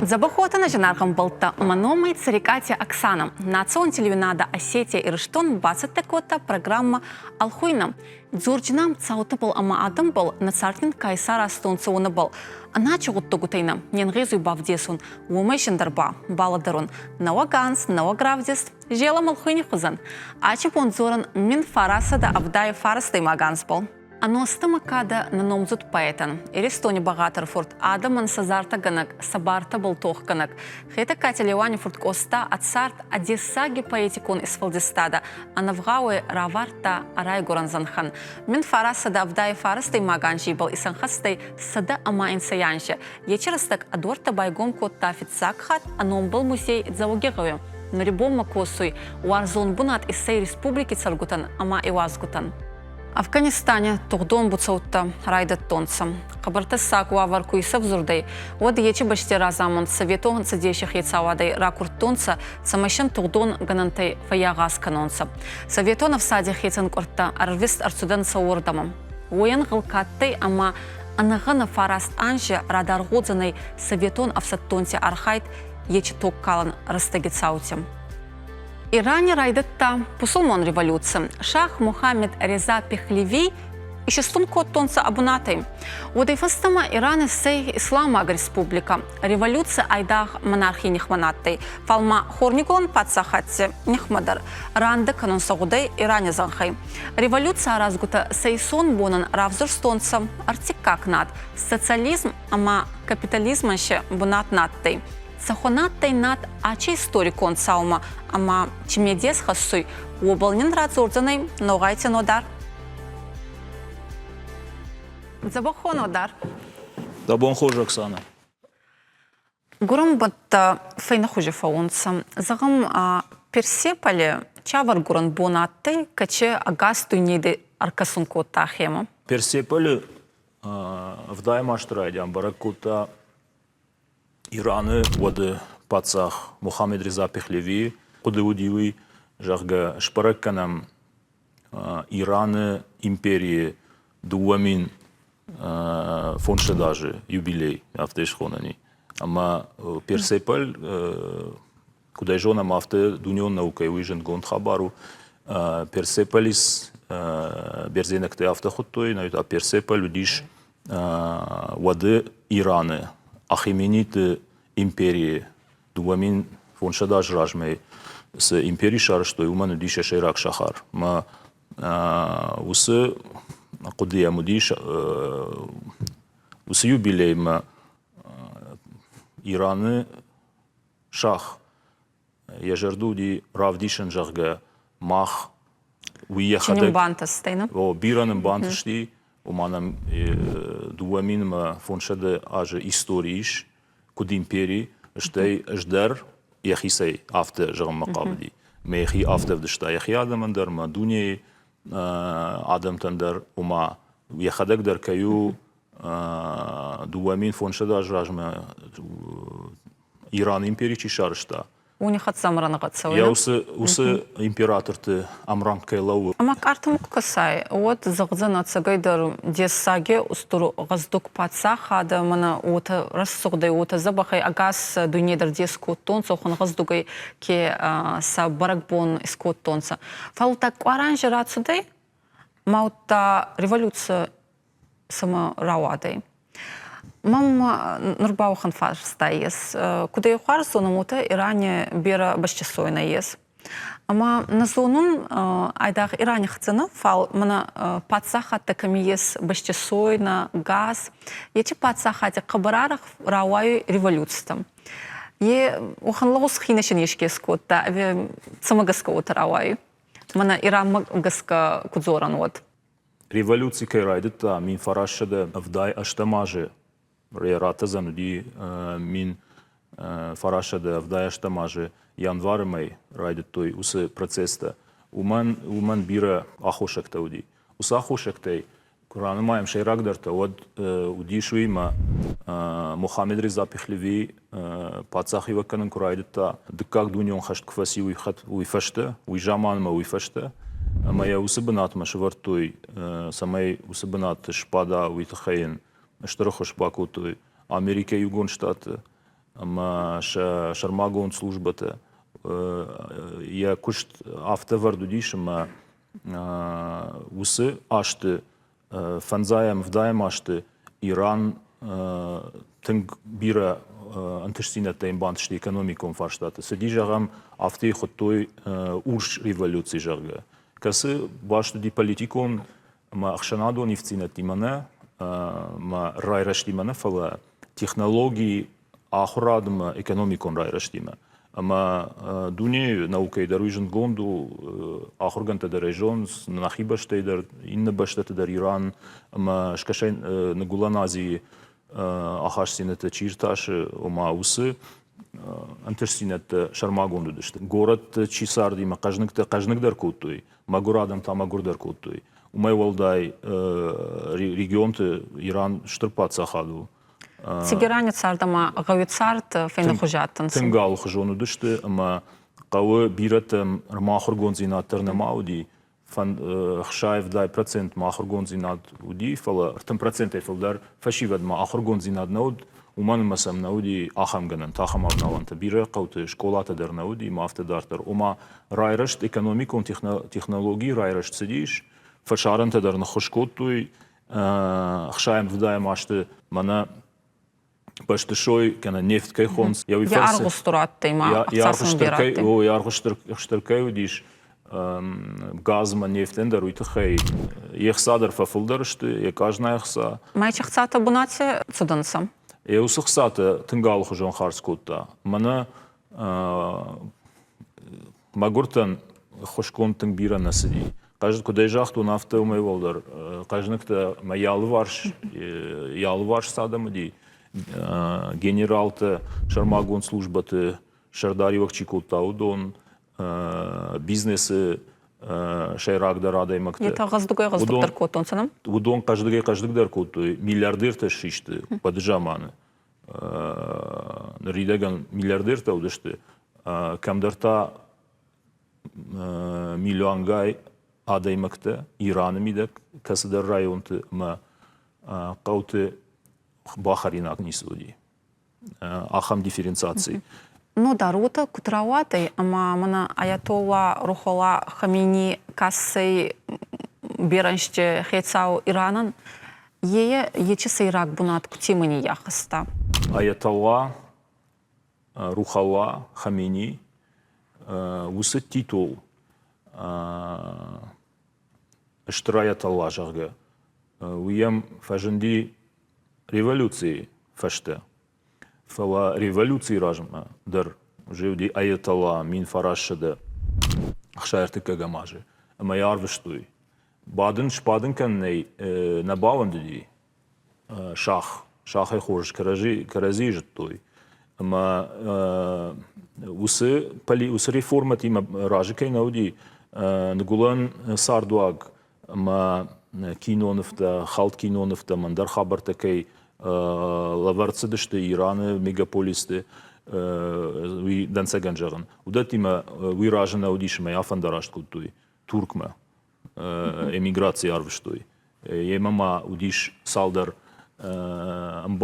Дзӕбӕхуотӕн зынаргъ ӕмбӕлттӕ, мӕ номӕй Цӕрикъати Оксана. Национ телеуынады Осетия-Ирыстон бацӕттӕ кодта программӕ «Ӕлхуйнӕ». Дзорджынам цаутӕбӕл ӕма адӕмбӕл нӕ цард нин ка исаразтонцӕ, уонӕбӕл. Ӕнӕчи гъуддӕгутӕй нӕ не нгъезуй бавдесун, уомӕй зиндӕр ба балӕдӕрун. Нӕуӕг анз, нӕуӕг равдист, зелӕм ӕлхуйни хузӕн. Ачи бон дзорӕн 1979-ӕймаг анзбӕл. Ӕностӕмӕ кадӕ нӕ номдзуд поэтӕн, Иристони бӕгъатӕр фурт, адӕмӕн сӕ зартӕгӕнӕг, сӕ бартӕбӕл тохгӕнӕг Хетӕгкати Леуани фурт Къоста ӕ цард ӕ дессаги поэтикон исфӕлдистадӕ ӕнӕвгъауӕй равардта ӕ райгурӕн зӕнхӕн. 1979-ӕймаг анзи ибӕл исӕнхӕстӕй 101 анзи. Ечи рӕстӕг ӕ дуӕрттӕ байгом кодта фиццаг хатт ӕ номбӕл музей Дзӕуӕгигъӕуи. Нури бонмӕ косуй, уарзон бунат иссӕй республики цӕргутӕн ӕма иуазгутӕн. Афганистани тугъдон буцӕуттӕ райдӕдтонцӕ. Хъӕбӕр тӕссаг уавӕр ку исӕвзурдӕй, уӕд ечи бӕсти разамунд Советон Цӕдеси хецауадӕй ракурдтонцӕ, цӕмӕй син тугъдон гӕнӕнтӕй фӕййагъаз кӕнонцӕ. Советон ӕфсади хецӕн къуӕрттӕ ӕрвист ӕрцудӕнцӕ уордӕмӕ. Уой ӕнгъӕл ка адтӕй ӕма ӕнӕгъӕнӕ фараст анзи радаргъ уодзӕнӕй советон ӕфсӕддонти архайд ечи тогкалӕн рӕстӕги цаути. Ирани райдӕдта пусулмон революци. Шах Мухаммед Реза Пехлеви исистун кодтонцӕ ӕ бунатӕй. Уӕдӕй фӕстӕмӕ Иран иссӕй Исламаг республикӕ. Революци айдагъ монархий нихмӕ на адтӕй, фал ма хорнигулӕн паддзахадти нихмӕ дӕр рандӕ кӕнун сӕ гъудӕй Ирани зӕнхӕй. Революци аразгутӕ сӕ исонбонӕн равзурстонцӕ ӕртиккаг над – социализм ӕма капитализмӕн си бунат на адтӕй. Цӕхуӕн адтӕй над ачи историкон цаумӕ ӕма ци медес хӕссуй, уобӕл нин радзордзӕнӕй Ногъайти Нодар. Дзӕбӕх Нодар. Дӕ бон хорз, Оксана. Гуырӕнбӕттӕ фӕйнӕхуызы фӕуынцӕ. Зӕгъӕм, Персеполи цавӕр гуырӕн бон адтӕй, кӕчи ӕгас дуйней ӕркӕсун кодта ӕхемӕ? Персеполи ӕвдайӕм азты райдиан бӕрӕг кодта Ираны уӕды паддзах Мухаммед Реза Пехлевийы хъуыды уыди уый, зӕгъгӕ, сбӕрӕг кӕнӕм Ираны империйы 2500 азы юбилей, афтӕ схонӕн и. Ӕмӕ Персеполь, куыд ӕй зонӕм, афтӕ дунеон наукӕйы уый зындгонд хабар у. Персеполис бердзенӕгтӕ афтӕ хуыдтой, та Персеполь уыдис уӕды Ираны Ахемениты империйы 2500 азы размӕ цы импери сарӕзтой, уымӕн уыдис йӕ сӕйраг сахар. Мӕ уыцы хъуыдыйӕм уыдис уыцы юбилеймӕ Ираны шах йӕ зӕрды уыди равдисын, зӕгъгӕ, мах уый йӕхӕдӕг бантыстӕй, О, бирӕ нын бантысти, ома нӕм 2500 азы истори ис, куыд импери, стӕй ӕз дӕр йӕхицӕй афтӕ зӕгъынмӕ хъавыди. Мӕ йӕхи афтӕ ӕвдыста йӕхи адӕмӕн дӕр, мӕ дунейы адӕмтӕн дӕр, ома йӕхӕдӕг дӕр кӕй у 2500 азы размӕ Ираны импери чи сарӕзта, Уни хӕццӕ ӕмрӕнгъӕ цӕуй. Йӕ уыцы императорты ӕмрӕнхъ кӕй лӕууы. Ӕма къартӕмӕ ку кӕсай, уӕд зӕгъдзӕн ӕцӕгӕйдӕр дессаги устур гъӕздуг паддзахадӕ, мӕнӕ уотӕ рӕсугъдӕй, уотӕ дзӕбӕхӕй ӕгас дуйне дӕр дес кодтонцӕ, уӕхӕн гъӕздугӕй ке сӕ бӕрӕгбон искодтонцӕ. Фал та къуар анзи рацудӕй, ма удта революци цӕмӕ рауадӕй. Мӕм нур ба уӕхӕн фарста ес. Куд ӕй хуарз зонӕн, уотӕ Ирани берӕ бӕстӕсойнӕ ес. Ӕма нӕ зонун айдагъ Ирани хӕццӕ нӕ, фал мӕнӕ паддзахадтӕ кӕми ес бӕстӕсойнӕ, газ, еци паддзахади хъӕбӕр арӕх рауайуй революцитӕ. Е уӕхӕн лӕгъуз хийнӕ син еске искодта, ӕви цӕмӕ гӕсгӕ уотӕ рауайуй? Мӕнӕ Иранмӕ гӕсгӕ ку дзорӕн, уӕд. Революци кӕй райдыдта 1978 азы, ратӕдзӕн уыди 1978 азы январы мӕй райдыдтой уыцы процесстӕ. Уымӕн бирӕ аххосӕгтӕ уыди. Уыцы аххосӕгтӕй куы ранымайӕм сӕйрагдӕртӕ, уӕд уыдис уый, ӕмӕ Мухаммед Реза Пехлеви паддзахиуӕг кӕнын куы райдыдта, Дыккаг дунеон хӕст куы фӕци, уый фӕстӕ, уый заманмӕ уый фӕстӕ, ӕмӕ йӕ уыцы бынатмӕ сӕвӕрдтой, цӕмӕй уыцы бынаты сбада, уый тыххӕй йын стыр ӕххуыс бакодтой Америкӕйы Иугонд Штатты. ӕмӕ сӕ сӕрмагонд службӕтӕ. Йӕ куыст афтӕ вӕрд уыдис, ӕмӕ уыцы азты, фӕндзайӕм, ӕвдайӕм азты Иран тынг бирӕ ӕнтыстдзинӕдтӕ йын бантысти экономикон фарстаты. Цыди, зӕгъӕм, афтӕ хуыдтой урс революци, зӕгъгӕ, кӕцы баст уыди политикон ӕмӕ ӕхсӕнадон ивддзинӕдтимӕ нӕ, ӕмӕ райрӕзтимӕ нӕ, фӕлӕ технологи, ахуырадмӕ, экономикон райрӕзтимӕ. Ӕмӕ дунейы наукӕйы дӕр уый зындгонд у, ахуыргӕндтӕ дӕр ӕй зонынц, нӕхи бӕстӕйы дӕр, иннӕ бӕстӕты дӕр Иран ӕмӕ Скӕсӕн Ныгуылӕн Азийы ахастдзинӕдтӕ чи иртасы, ома уыцы ӕнтыстдзинӕдтӕ сӕрмагонд уыдысты. Горӕтты чи царди ӕмӕ хъӕзныгтӕ хъӕзныгдӕр кодтой, мӕгуыр адӕм та мӕгуырдӕр кодтой. Уымӕй уӕлдай регионты Иран стыр паддзахад у. Тегерани цард ӕмӕ гъӕуи цард фӕйнӕхуызӕттӕн цы? Тынг алыхуызон уыдысты ӕмӕ хъӕуы бирӕтӕм ӕрмахуыргонддзинад дӕр нӕма уыди. 65% ма ахуыргонддзинад уыди, фӕлӕ 30%-ӕй фылдӕр фӕсивӕдмӕ ахуыргонддзинад нӕ уыд, уымӕн ӕмӕ сӕм нӕ уыди ахӕм гӕнӕнтӕ, ахӕм авналӕнтӕ. Бирӕ хъӕуты скъолатӕ дӕр нӕ уыди, ӕмӕ афтӕ дарддӕр. Ома райрӕзт, экономикон технологийы райрӕзт цыдис, фӕсарӕнтӕ дӕр ныххуыс кодтой, 60-ӕм азты мӕнӕ бӕстысой кӕнӕ нефть кӕй хонынц, йӕ уый фӕрцы аргъуыстур ма йӕ аргъуыстыр кӕй уыдис газмӕ, нефтӕн дӕр уый тыххӕй йе хца дӕр фӕфылдӕр сты, йӕ къазна ӕхца. Мӕ хцатӕ бунати цудӕнцӕ? Йӕ уыцы хцатӕ тынг алыхуызон хардз кодта. Мӕнӕ мӕгуыртӕн ӕххуысгонд тынг бирӕ нӕ цыди. Куыд ӕй загътон, афтӕ уымӕй уӕлдӕр хъӕзныгтӕ мӕ йӕ алыварс, йӕ алыварс цы адӕм уыди, генералтӕ, сӕрмагонд службӕты сӕрдариуӕг чи кодта, уыдон, бизнесы сӕйрагдӕр адӕймӕгтӕ. Етӕ хъӕздыгӕй хъӕздыгдӕр кодтонцӕ, нӕ? Уыдон хъӕздыгӕй хъӕздыгдӕр кодтой, миллиардертӕ систы уӕды заманы. Ныридӕгӕн миллиардертӕ уыдысты, кӕмдӕр та миллионгай адӕймӕгтӕ Ираны мидӕг кӕцыдӕр районты ӕмӕ хъӕуты бахӕринаг ницы уыди. Ахӕм дифференциаци. Ну, дӕр уотӕ куд рауадӕй, ӕма мӕнӕ Аятолла Рухолла Хамини кассӕй берӕнсти хецау Иранӕн Е ечи сӕйраг бунат кутемӕй ниййахӕста? Аятолла Рухалла Хамени уыцы титул Стыр Аятолла, зӕгъгӕ, уый йӕм фӕзынди революцийы фӕстӕ. Фӕлӕ революцийы размӕ дӕр уже уыди Аятолла 1963 азы, ӕмӕ йӕ арвыстой. Бадын сбадын кӕнынӕй нӕ бауӕндыди сах. Сахӕй хорз кӕрӕдзийы зыдтой. Ӕмӕ уыцы, уыцы реформӕтимӕ разы кӕй нӕ уыди, ныгуылӕн цардуаг ӕмӕ кинонывтӕ, хӕлд кинонывтӕ ӕмӕ ӕндӕр хабӕрттӕ кӕй лӕвӕрд цыдысты Ираны мегаполисты, уый дӕнцӕгӕн зӕгъын. Уыдӕттимӕ уый разы нӕ уыдис ӕмӕ йӕ афӕндараст кодтой Туркмӕ. Эмиграцийы арвыстой. Йемӕ ма уыдис цалдӕр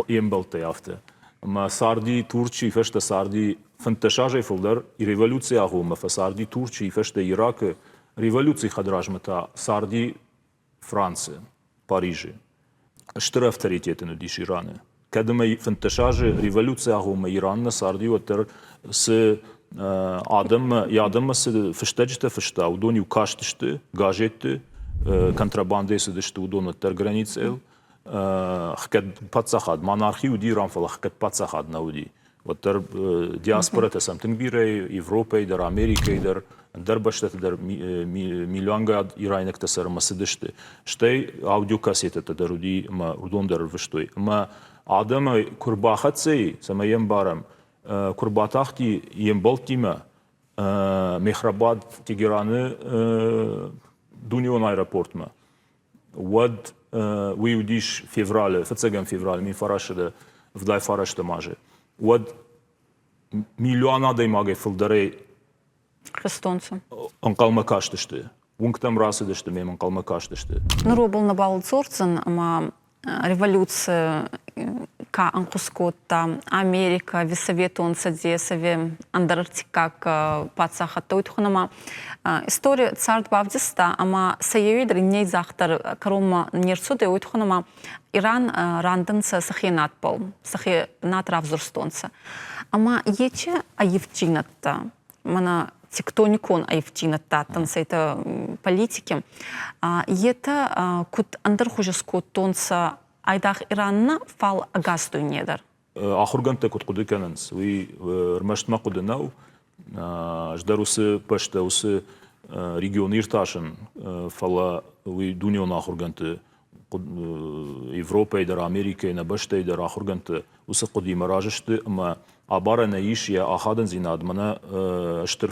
йе мбӕлттӕй афтӕ. Ӕмӕ царди Турчы фӕстӕ царди 15 азӕй фылдӕр революцийы агъоммӕ фӕцарди Турчы фӕстӕ Иракы, революцийы хӕдразмӕ та царди Францы, Парижы. Стыр авторитет ын уыдис Ираны. Кӕд ӕмӕ 15 азы революцийы агъоммӕ Иран нӕ царди, уӕддӕр цы адӕммӕ, йӕ адӕммӕ цы фыстӕджытӕ фыста, уыдон-иу кастысты газетты, контрабандӕй цыдысты уыдон уӕддӕр границӕйыл. Хгӕд паддзахад, монархи уыди Иран, фӕлӕ хгӕд паддзахад нӕ уыди. Уӕддӕр диаспорӕтӕ сӕм тынг бирӕ Европӕйы дӕр, Америкӕйы дӕр, ӕндӕр бӕстӕты дӕр миллионгай ирайнӕгтӕ сӕрмӕ цыдысты. Стӕй аудиокассетӕтӕ дӕр уыди ӕмӕ уыдон дӕр ӕрвыстой. Ӕмӕ адӕмӕй куы рбахӕццӕ и, цӕмӕй йӕ ӕмбарӕм, куы рбатахти йе мбӕлттимӕ Мехрабад Тегераны дунеон аэропортмӕ, уӕд уый уыдис февралы, фыццӕгӕм февралы 1979 азы, уӕд миллион адӕймагӕй фылдӕрӕй Христонцы. Ӕнхъӕлмӕ кастысты. Уынгтӕм рацыдысты, мем ӕнхъӕлмӕ кастысты. Ныр обыл нӕ бал дзурдзӕн, ӕмӕ революци Ка ӕнхус кодта Америкӕ, ӕви Советон Цӕдес, ӕви ӕндӕр ӕртиккаг паддзахӕдтӕ, уой туххӕн ӕма истори цард бавдиста ӕма сӕ еуей дӕр инней загъддӕр кӕронмӕ не рцудӕй, уой туххӕн ӕма Иран рандӕнцӕ сӕхе надбӕл, сӕхе над равзурстонцӕ. Ӕма ечи ӕййивддзийнӕдтӕ, мӕнӕ тектоникон ӕййивддзийнӕдтӕ адтӕнцӕ етӕ политики, етӕ куд ӕндӕрхузи скодтонцӕ айдагъ Иран нӕ, фал ӕгас дуйне дӕр. Ахуыргӕндтӕ куыд хъуыды кӕнынц, уый ӕрмӕст мӕ хъуыды нӕу. Ӕз дӕр уыцы бӕстӕ, уыцы регион иртасын, фӕлӕ уый дунеон ахуыргӕндты Европӕйы дӕр, Америкӕйы, нӕ бӕстӕйы дӕр ахуыргӕндты уыцы хъуыдыимӕ разы сты ӕмӕ абарӕн ис йӕ ахадындзинад. Мӕнӕ стыр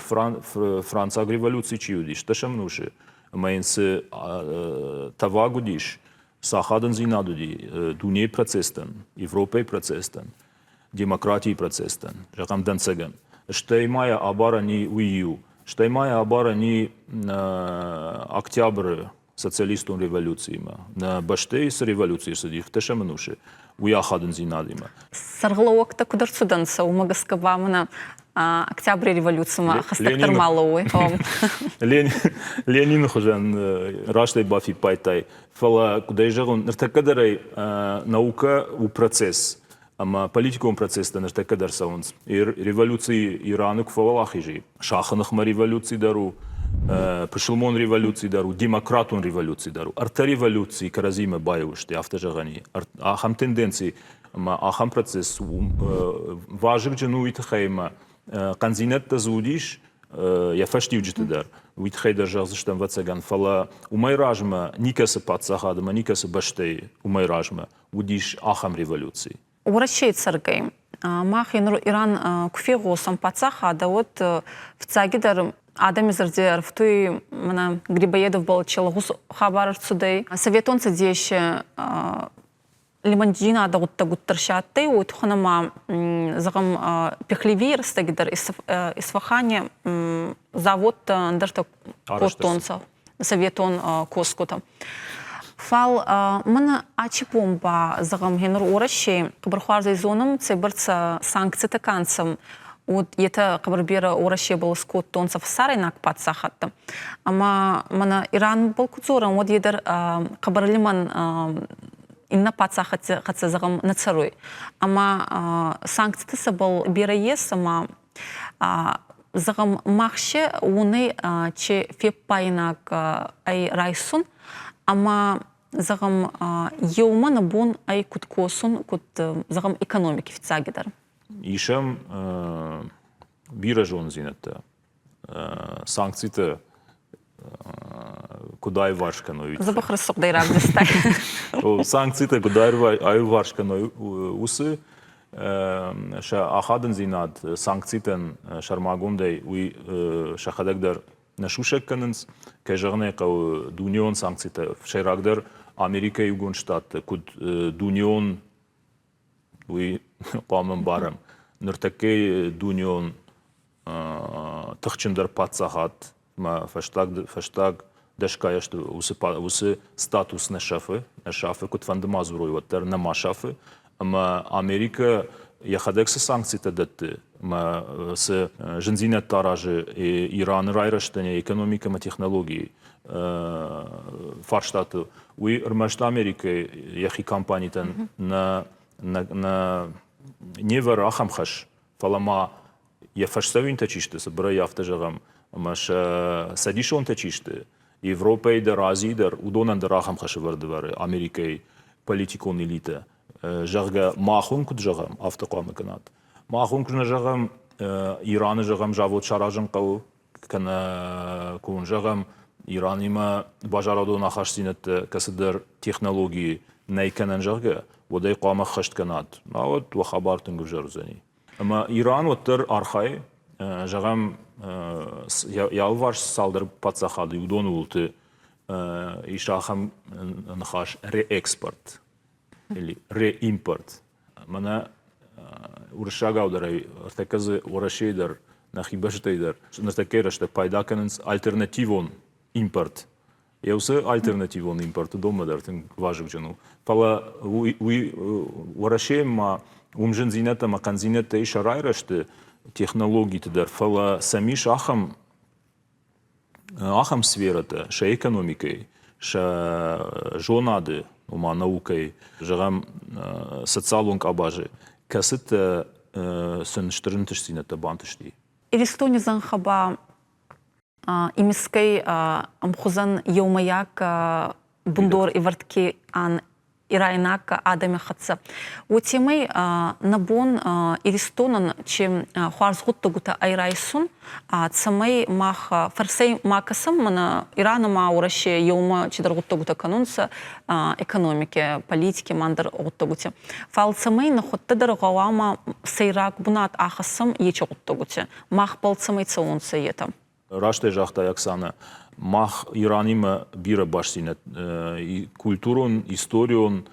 францаг революци чи уыдис дӕсӕм ӕнусы, ӕмӕ йын цы тӕваг уыдис, цы ахадындзинад уыди дунейы процесстӕн, Европӕйы процесстӕн, демократийы процесстӕн, зӕгъӕм, дӕнцӕгӕн. Стӕй ма йӕ абарӕн и уый иу. Стӕй ма йӕ абарӕн и Октябры социалистон революциимӕ. Нӕ бӕстӕйы цы революци ӕрцыди ХХ-ӕм ӕнусы, уый ахадындзинадимӕ. Сӕргълӕууӕгтӕ куыд ӕрцудӕнцӕ, уымӕ гӕсгӕ ба мӕнӕ Октябры революцимӕ хӕстӕгдӕр ма лӕууй. Ленины хуызӕн растӕй бафиппайдтай. Фӕлӕ, куыдӕй зӕгъон, ныртӕккӕ дӕр ӕй наукӕ у процесс, ӕмӕ политикон процесстӕ ныртӕккӕ дӕр цӕуынц. Революци Ираны куы фӕуӕлахиз и, шахы ныхмӕ революци дӕр у, пысылмон революци дӕр у, демократон революци дӕр у. Ӕртӕ революци кӕрӕдзимӕ баиу сты, афтӕ зӕгъӕн и. Ахӕм тенденци ӕмӕ ахӕм процесс вазыгджын у уый тыххӕй ӕмӕ хъӕндзинӕдтӕ дзы уыдис йӕ фӕстиуджыты дӕр, уый тыххӕй дӕр зӕгъдзыстӕм, ӕвӕццӕгӕн, фӕлӕ уымӕй размӕ никӕцы паддзахад ӕмӕ никӕцы бӕстӕйы уымӕй размӕ уыдис ахӕм революци. Уӕрӕсейы цӕргӕй мах ныр Иран куы фегъосӕм паддзахадӕ, уӕд фыццагидӕр адӕми зӕрди ӕрфтуй мӕнӕ Грибоедовбӕл челгъуз хабар ӕрцудӕй. Советон Цӕдеси лимондзийнадӕ гъуддӕгутӕ си адтӕй, уой туххӕн ӕма, зӕгъӕм, Пехлевийи рӕстӕги дӕр Исфахани заводтӕ ӕндӕртӕ кодтонцӕ советон косгутӕ. Фал мӕн ачи бон ба, зӕгъӕм, гъенур Уӕрӕсей хъӕбӕр хуарзӕй зонӕм, цӕйбӕрцӕ санкцитӕ ка нцӕ, уӕд етӕ хъӕбӕр берӕ Уӕрӕсебӕл скодтонцӕ фӕсарӕйнаг паддзахӕдтӕ. Ӕма мӕнӕ Иранбӕл ку дзорӕм, уӕд е дӕр хъӕбӕр лимӕн иннӕ паддзахӕдти хӕццӕ, зӕгъӕм, нӕ цӕруй. Ӕма санкцитӕ цӕбӕл берӕ ес, ӕма зӕгъӕм, мах се уонӕй чи феппайнаг ӕй райсун, ӕма зӕгъӕм, еумӕ нӕ бон ӕй куд косун, куд, зӕгъӕм, экономики фиццагидӕр. Исӕм бирӕ зондзинӕдтӕ. Санкцитӕ куыд аиварс кӕной. Дзӕбӕх рӕсугъдӕй равдыстай. Санкцитӕ куыд аиуварс кӕной, уыцы сӕ ахадындзинад санкцитӕн сӕрмагондӕй уый сӕхӕдӕг дӕр нӕ сусӕг кӕнынц. Кӕй зӕгъын ӕй хъӕуы, дунеон санкцитӕ, сӕйрагдӕр Америкӕйы Иугонд Штатты куыд дунеон уый хъуамӕ ӕмбарӕм. Ныртӕккӕйы дунеон тыхджындӕр паддзахадмӕ фӕстаг, фӕстаг дӕсгай азты уыцы, уыцы статус нӕ сӕфы, нӕ сафы, куыдфӕнды ма дзурой, уӕддӕр нӕма сафы. Ӕмӕ Америкӕ йӕхӕдӕг цы санкцитӕ дӕтты ӕмӕ цы зындзинӕдтӕ аразы Ираны райрӕзтӕн йӕ экономикӕ ӕмӕ технологийы фарстаты, уый ӕрмӕст Америкӕйы йӕхи компанитӕн нӕ, нӕ, нӕ не вӕры ахӕм хӕс, фӕлӕ ма йӕ фӕсдзӕуинтӕ чи сты, цыбырӕй афтӕ зӕгъӕм, ӕмӕ сӕ цӕдисонтӕ чи сты, Европӕйы дӕр, Азийы дӕр, уыдонӕн дӕр ахӕм хӕсӕвӕрд ӕвӕры Америкӕйы политикон элитӕ, зӕгъгӕ, мах уын куыд зӕгъӕм, афтӕ хъуамӕ кӕнат. Мах уын куы нӕ зӕгъӕм, Ираны, зӕгъӕм, завод саразын хъӕуы, кӕнӕ куы уын зӕгъӕм, Иранимӕ базарадон ахастдзинӕдтӕ кӕцыдӕр технологийы нӕй кӕнӕн, зӕгъгӕ, уӕд ӕй хъуамӕ ӕххӕст кӕнат. Науӕд уӕ хабар тынг ӕвзӕр уыдзӕни. Ӕмӕ Иран уӕддӕр архайы, зӕгъӕм, йӕ алыварс цалдӕр паддзахады, уыдоны уылты ис ахӕм ныхас реэкспорт или реимпорт. Мӕнӕ уырыссагау дӕр ӕй ӕртӕккӕ дзы Уӕрӕсейы дӕр, нӕхи бӕстӕйы дӕр ныртӕккӕйы рӕстӕг пайда кӕнынц альтернативон импорт. Йӕ уыцы альтернативон импорт уыдонмӕ дӕр тынг вазыгджын у. Фӕлӕ уый Уӕрӕсейы ма уым зындзинӕдтӕ ӕмӕ хъӕндзинӕдтӕ ис сӕ райрӕзты технологиты дӕр, фӕлӕ сӕм ис ахӕм ахӕм сферӕтӕ сӕ экономикӕйы, сӕ зонады, ома наукӕйы, зӕгъӕм, социалон къабазы, кӕцытӕ сын стыр ӕнтыстдзинӕдтӕ бантысти. Иристони зӕнхӕ ба имисгӕй ӕмхузӕн еумӕйаг бундор ивӕрд ке ан ирайнаг адӕми хӕццӕ. Уотемӕй нӕ бон Иристонӕн чи хуарз гъуддӕгутӕ ӕй райсун, цӕмӕй мах фӕрсӕй ма кӕсӕм, мӕнӕ Иран ӕма Уӕрӕсе еумӕ цидӕр гъуддӕгутӕ кӕнунцӕ экономики, политики ма ӕндӕр гъуддӕгути. Фал цӕмӕй нӕхуӕдтӕ дӕр гъӕуама сӕйраг бунат ахӕссӕм ечи гъуддӕгути, махбӕл цӕмӕй цӕуонцӕ етӕ. Раст ӕй загътай, Оксана, мах Иранимӕ бирӕ бастдзинад культурон, историон,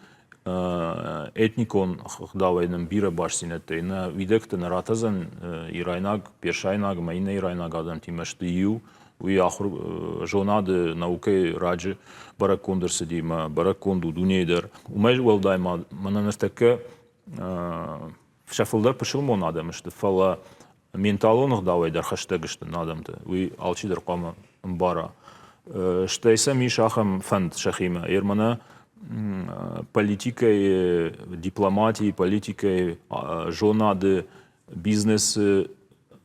этникон ӕгъдауӕй нын бирӕ бастдзинӕдтӕ нӕ уидӕгтӕ нӕ ратӕдзӕн ирайнаг, персайнаг ӕмӕ иннӕ ирайнаг адӕмтимӕ сты иу. Уый ахуыр зонады, наукӕйы раджы бӕрӕггонд ӕрцыди ӕмӕ бӕрӕггонд у дунейы дӕр. Уымӕй уӕлдай ма мӕнӕ ныртӕккӕ сӕ фылдӕр пысылмон адӕм сты, фӕлӕ менталон ӕгъдауӕй дӕр хӕстӕг сты нӕ адӕмты. Уый алчидӕр хъуамӕ ӕмбара. Стӕй сӕм ис ахӕм фӕнд сӕхимӕ. Ермӕнӕ политикӕйы, дипломатийы, политикӕйы, зонады, бизнесы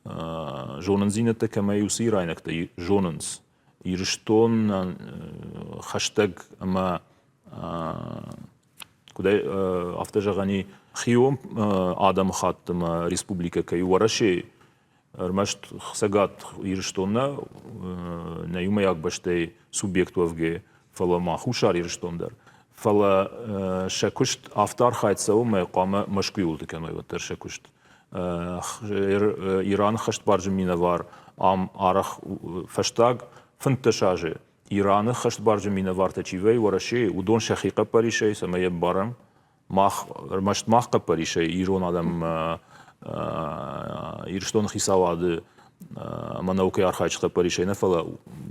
зонындзинӕдтӕ кӕмӕй уыцы ирайнӕгтӕ зонынц. Ирыстон хӕстӕг ӕмӕ куыдӕй афтӕ зӕгъӕн и, хион адӕмыхатт ӕмӕ республикӕ кӕй у Уӕрӕсейы, ӕрмӕст Цӕгат Ирыстон нӕ, нӕ иумӕйаг бӕстӕйы субъект уӕвгӕ, фӕлӕ ма Хуссар Ирыстон дӕр. Фӕлӕ сӕ куыст афтӕ архайд цӕуы, ӕмӕ хъуамӕ Мӕскуыйы уылты кӕной уӕддӕр сӕ куыст. Ираны хӕстбарджын минӕвар ам арӕх фӕстаг 15 азы Ираны хӕстбарджын минӕвартӕ чи вӕййы Уӕрӕсейы, уыдон сӕхи хъӕппӕрисӕй, цӕмӕй йӕ ӕмбарӕм, мах, ӕрмӕст мах хъӕппӕрисӕй ирон адӕм Ирыстоны хицауады ӕмӕ наукӕйы архайджыты хъӕппӕрисӕй нӕ, фӕлӕ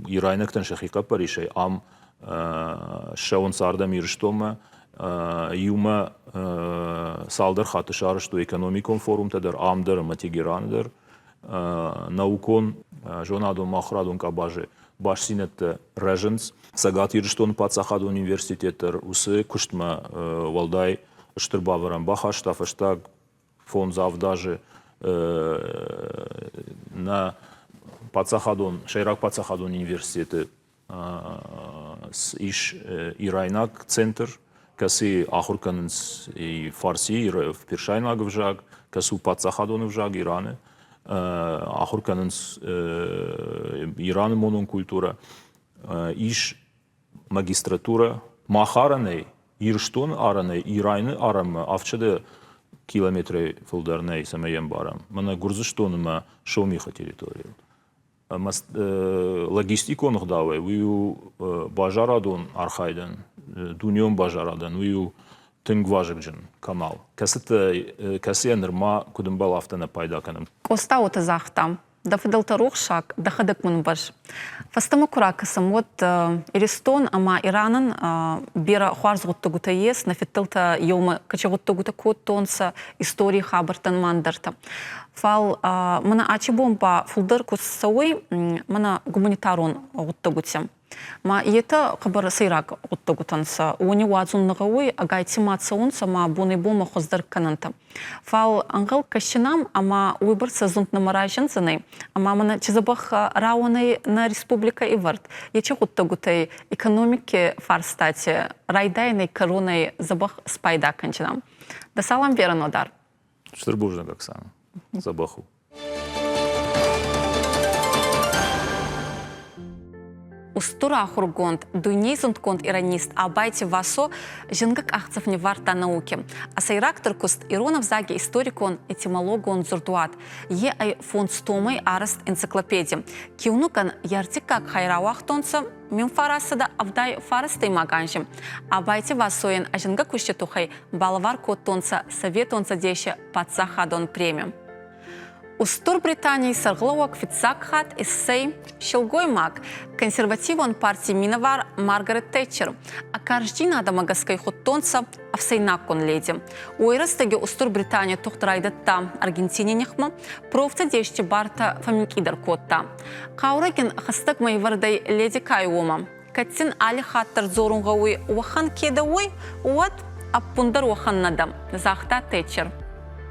ирайнӕгтӕн сӕхи хъӕппӕрисӕй ам ссӕуынц ардӕм Ирыстонмӕ. Иумӕ цалдӕр хатты сарӕзтой экономикон форумтӕ дӕр, ам дӕр ӕмӕ Тегераны дӕр. Наукон, зонадон, ахуырадон къабазы бастдзинӕдтӕ рӕзынц. Цӕгат Ирыстоны паддзахадон университет дӕр уыцы куыстмӕ уӕлдай стыр бавӕрӕн бахаста фӕстаг фондз-авд азы нӕ паддзахадон, сӕйраг паддзахадон университеты ис ирайнаг центр, кӕцыйы ахуыр кӕнынц фарси, персайнаг ӕвзаг, кӕцы у паддзахадон ӕвзаг Ираны. Ахуыр кӕнынц Ираны монон культурӕ. Ис магистратурӕ. Мах арӕнӕй, Ирыстоны арӕнӕй Ирайны арӕнмӕ 700 километрӕй фылдӕр нӕй, цӕмӕй йӕ ӕмбарӕм. Мӕнӕ Гуырдзыстоны мӕ Сомихы территорийыл. Ӕмӕ логистикон ӕгъдауӕй уый у базарадон архайдӕн, дунеон базарадӕн уый у тынг вазыгджын канал, кӕцытӕ, кӕцыйӕ нырма куыд ӕмбӕлы, афтӕ нӕ пайда кӕнӕм. Къоста уыты загъта, дӕ фыдӕлтӕ рухсаг, дӕхӕдӕг мын бӕз. Фӕстӕмӕ куы ракӕсӕм, уӕд Иристон ӕма Иранӕн берӕ хуарз гъуддӕгутӕ ес, нӕ фидтӕлтӕ еумӕ кӕчи гъуддӕгутӕ кодтонцӕ, историй хабӕрттӕн ма ӕндӕртӕ. Фал мӕнӕ ачи бон ба фулдӕр ку цӕуй мӕнӕ гуманитарон гъуддӕгути. Ма етӕ хъӕбӕр сӕйраг гъуддӕгутӕ нцӕ. Уони уадзун нӕ гъӕуй, ӕгайтима цӕунцӕ ма бонӕй-бонмӕ хуӕздӕр кӕнӕнтӕ. Фал ӕнгъӕл кӕсинӕ ӕма уойбӕрцӕ зунд нӕма разиндзӕнӕй, ӕма мӕнӕ чи дзӕбӕх рауӕнӕй нӕ республикӕ ивӕрд, ечи гъуддӕгутӕй экономики фарстати райдайӕнӕй кӕронӕй дзӕбӕх спайда кӕнджинӕ. Дӕ салам берӕ Нодар. Стыр бузныг, Оксана. Дзӕбӕх у. Устур ахургонд, дуйней зундгонд иронист Абайти Васо зингӕ къахдзӕф ниввардта науки. А сӕйрагдӕр куст ирон ӕвзаги историкон этимологон дзурдуат. Е ӕй фондз томӕй арӕзт энциклопеди. Киунугӕн е ӕртиккаг хай рауагътонцӕ 1975 анзи. Абайти Васойӕн ӕ зингӕ кусти туххӕй балӕвар кодтонцӕ Советон Цӕдеси паддзахадон преми. Устур Британий сӕргълӕууӕг фиццаг хатт иссӕй силгоймаг, консервативон партий минӕвар Маргарет Тэтчер. Ӕ карздзийнадӕмӕ гӕсгӕ худтонцӕ ӕфсӕйнаггон леди. Уой рӕстӕги Устур Британи тугъд райдӕдта Аргентини нихмӕ, профцӕдести бартӕ фӕмминкъийдӕр кодта. Хъаурӕгин хӕстӕгмӕ ивӕрдӕй леди кай уомӕ. Кӕд син алли хатт дӕр дзорун гъӕуй, уӕхӕн ке дӕ уой, уӕд ӕппундӕр уӕхӕн нӕ дӕ, загъта Тэтчер.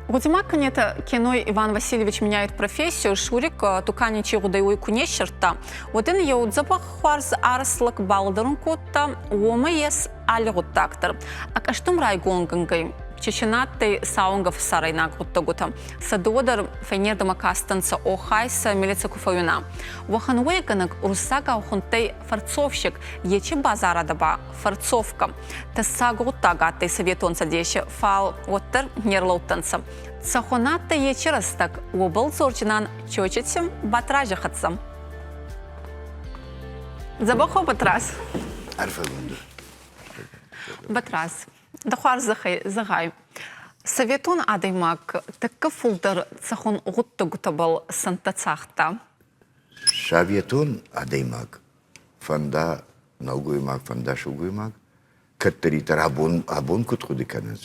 Гъуди ма кӕнетӕ, киной Иван Васильевич меняет профессию, Шурик тукани чи гъудӕй, уой ку не ссердта, уӕд ин еу дзӕбӕх хуарз арс лӕг балӕдӕрун кодта, уомӕ ес алли гъуддаг дӕр. Ӕ къӕстум райгонгӕнгӕй, Чечен адтӕй сауӕнгӕ фӕсарӕйнаг гъуддӕгутӕ. Сӕ дууӕ дӕр фӕйнердӕмӕ кастӕнцӕ, охай сӕ милицӕ ку фӕууина. Уӕхӕн уӕйгӕнӕг уруссагау хундтӕй форцовщик, ечи базарадӕ ба форцовка. Тӕссаг гъуддаг адтӕй Советон Цӕдеси, фал уӕддӕр не рлӕудтӕнцӕ. Цӕхуӕн адтӕй ечи рӕстӕг, уобӕл дзордзинан Чочити Батрази хӕццӕ. Дзӕбӕх уо, Батраз. Арфӕгонд. Батраз, дӕ хуарзӕхӕй зӕгъай, советон адӕймаг тӕккӕ фулдӕр цӕхуӕн гъуддӕгутӕбӕл сӕнттӕ цагъта? Советон адӕймаг, фӕнда нӕлгоймаг, фӕнда сылгоймаг, кӕддӕриддӕр абон, абон куыд хъуыды кӕнынц,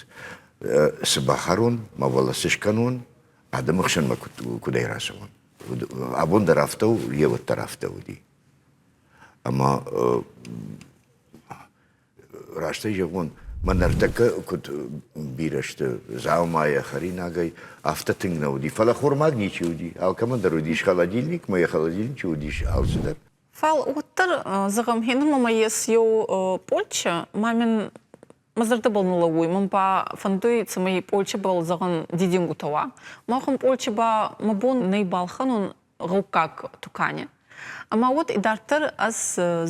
цы бахӕрон, мӕ уӕлӕ цы скӕнон, адӕмы хсӕнмӕ куыдӕй рацӕуон. Абон дӕр афтӕ у, йе дӕр афтӕ уыди. Ӕмӕ растӕй зӕгъон, мӕ ныртӕккӕ куыд бирӕ сты дзаумайӕ, хӕринагӕй, афтӕ тынг нӕ уыди. Фӕлӕ хормаг ничи уыди. Алкӕмӕн дӕр уыдис холодильник, мӕ йӕ холодильничы уыдис алцыдӕр. Фал уӕддӕр, зӕгъӕм, хенурмӕ ма ес еу пъолча, ма мин мӕ зӕрдӕбӕл ниллӕууй, мӕн ба фӕндуй, цӕмӕй пъолчабӕл, зӕгъӕн, дидингутӕ уа. Махӕн пъолча ба мӕ бон нӕй балхӕнун гъӕуккаг тукани. Ӕма уӕд идарддӕр ӕз,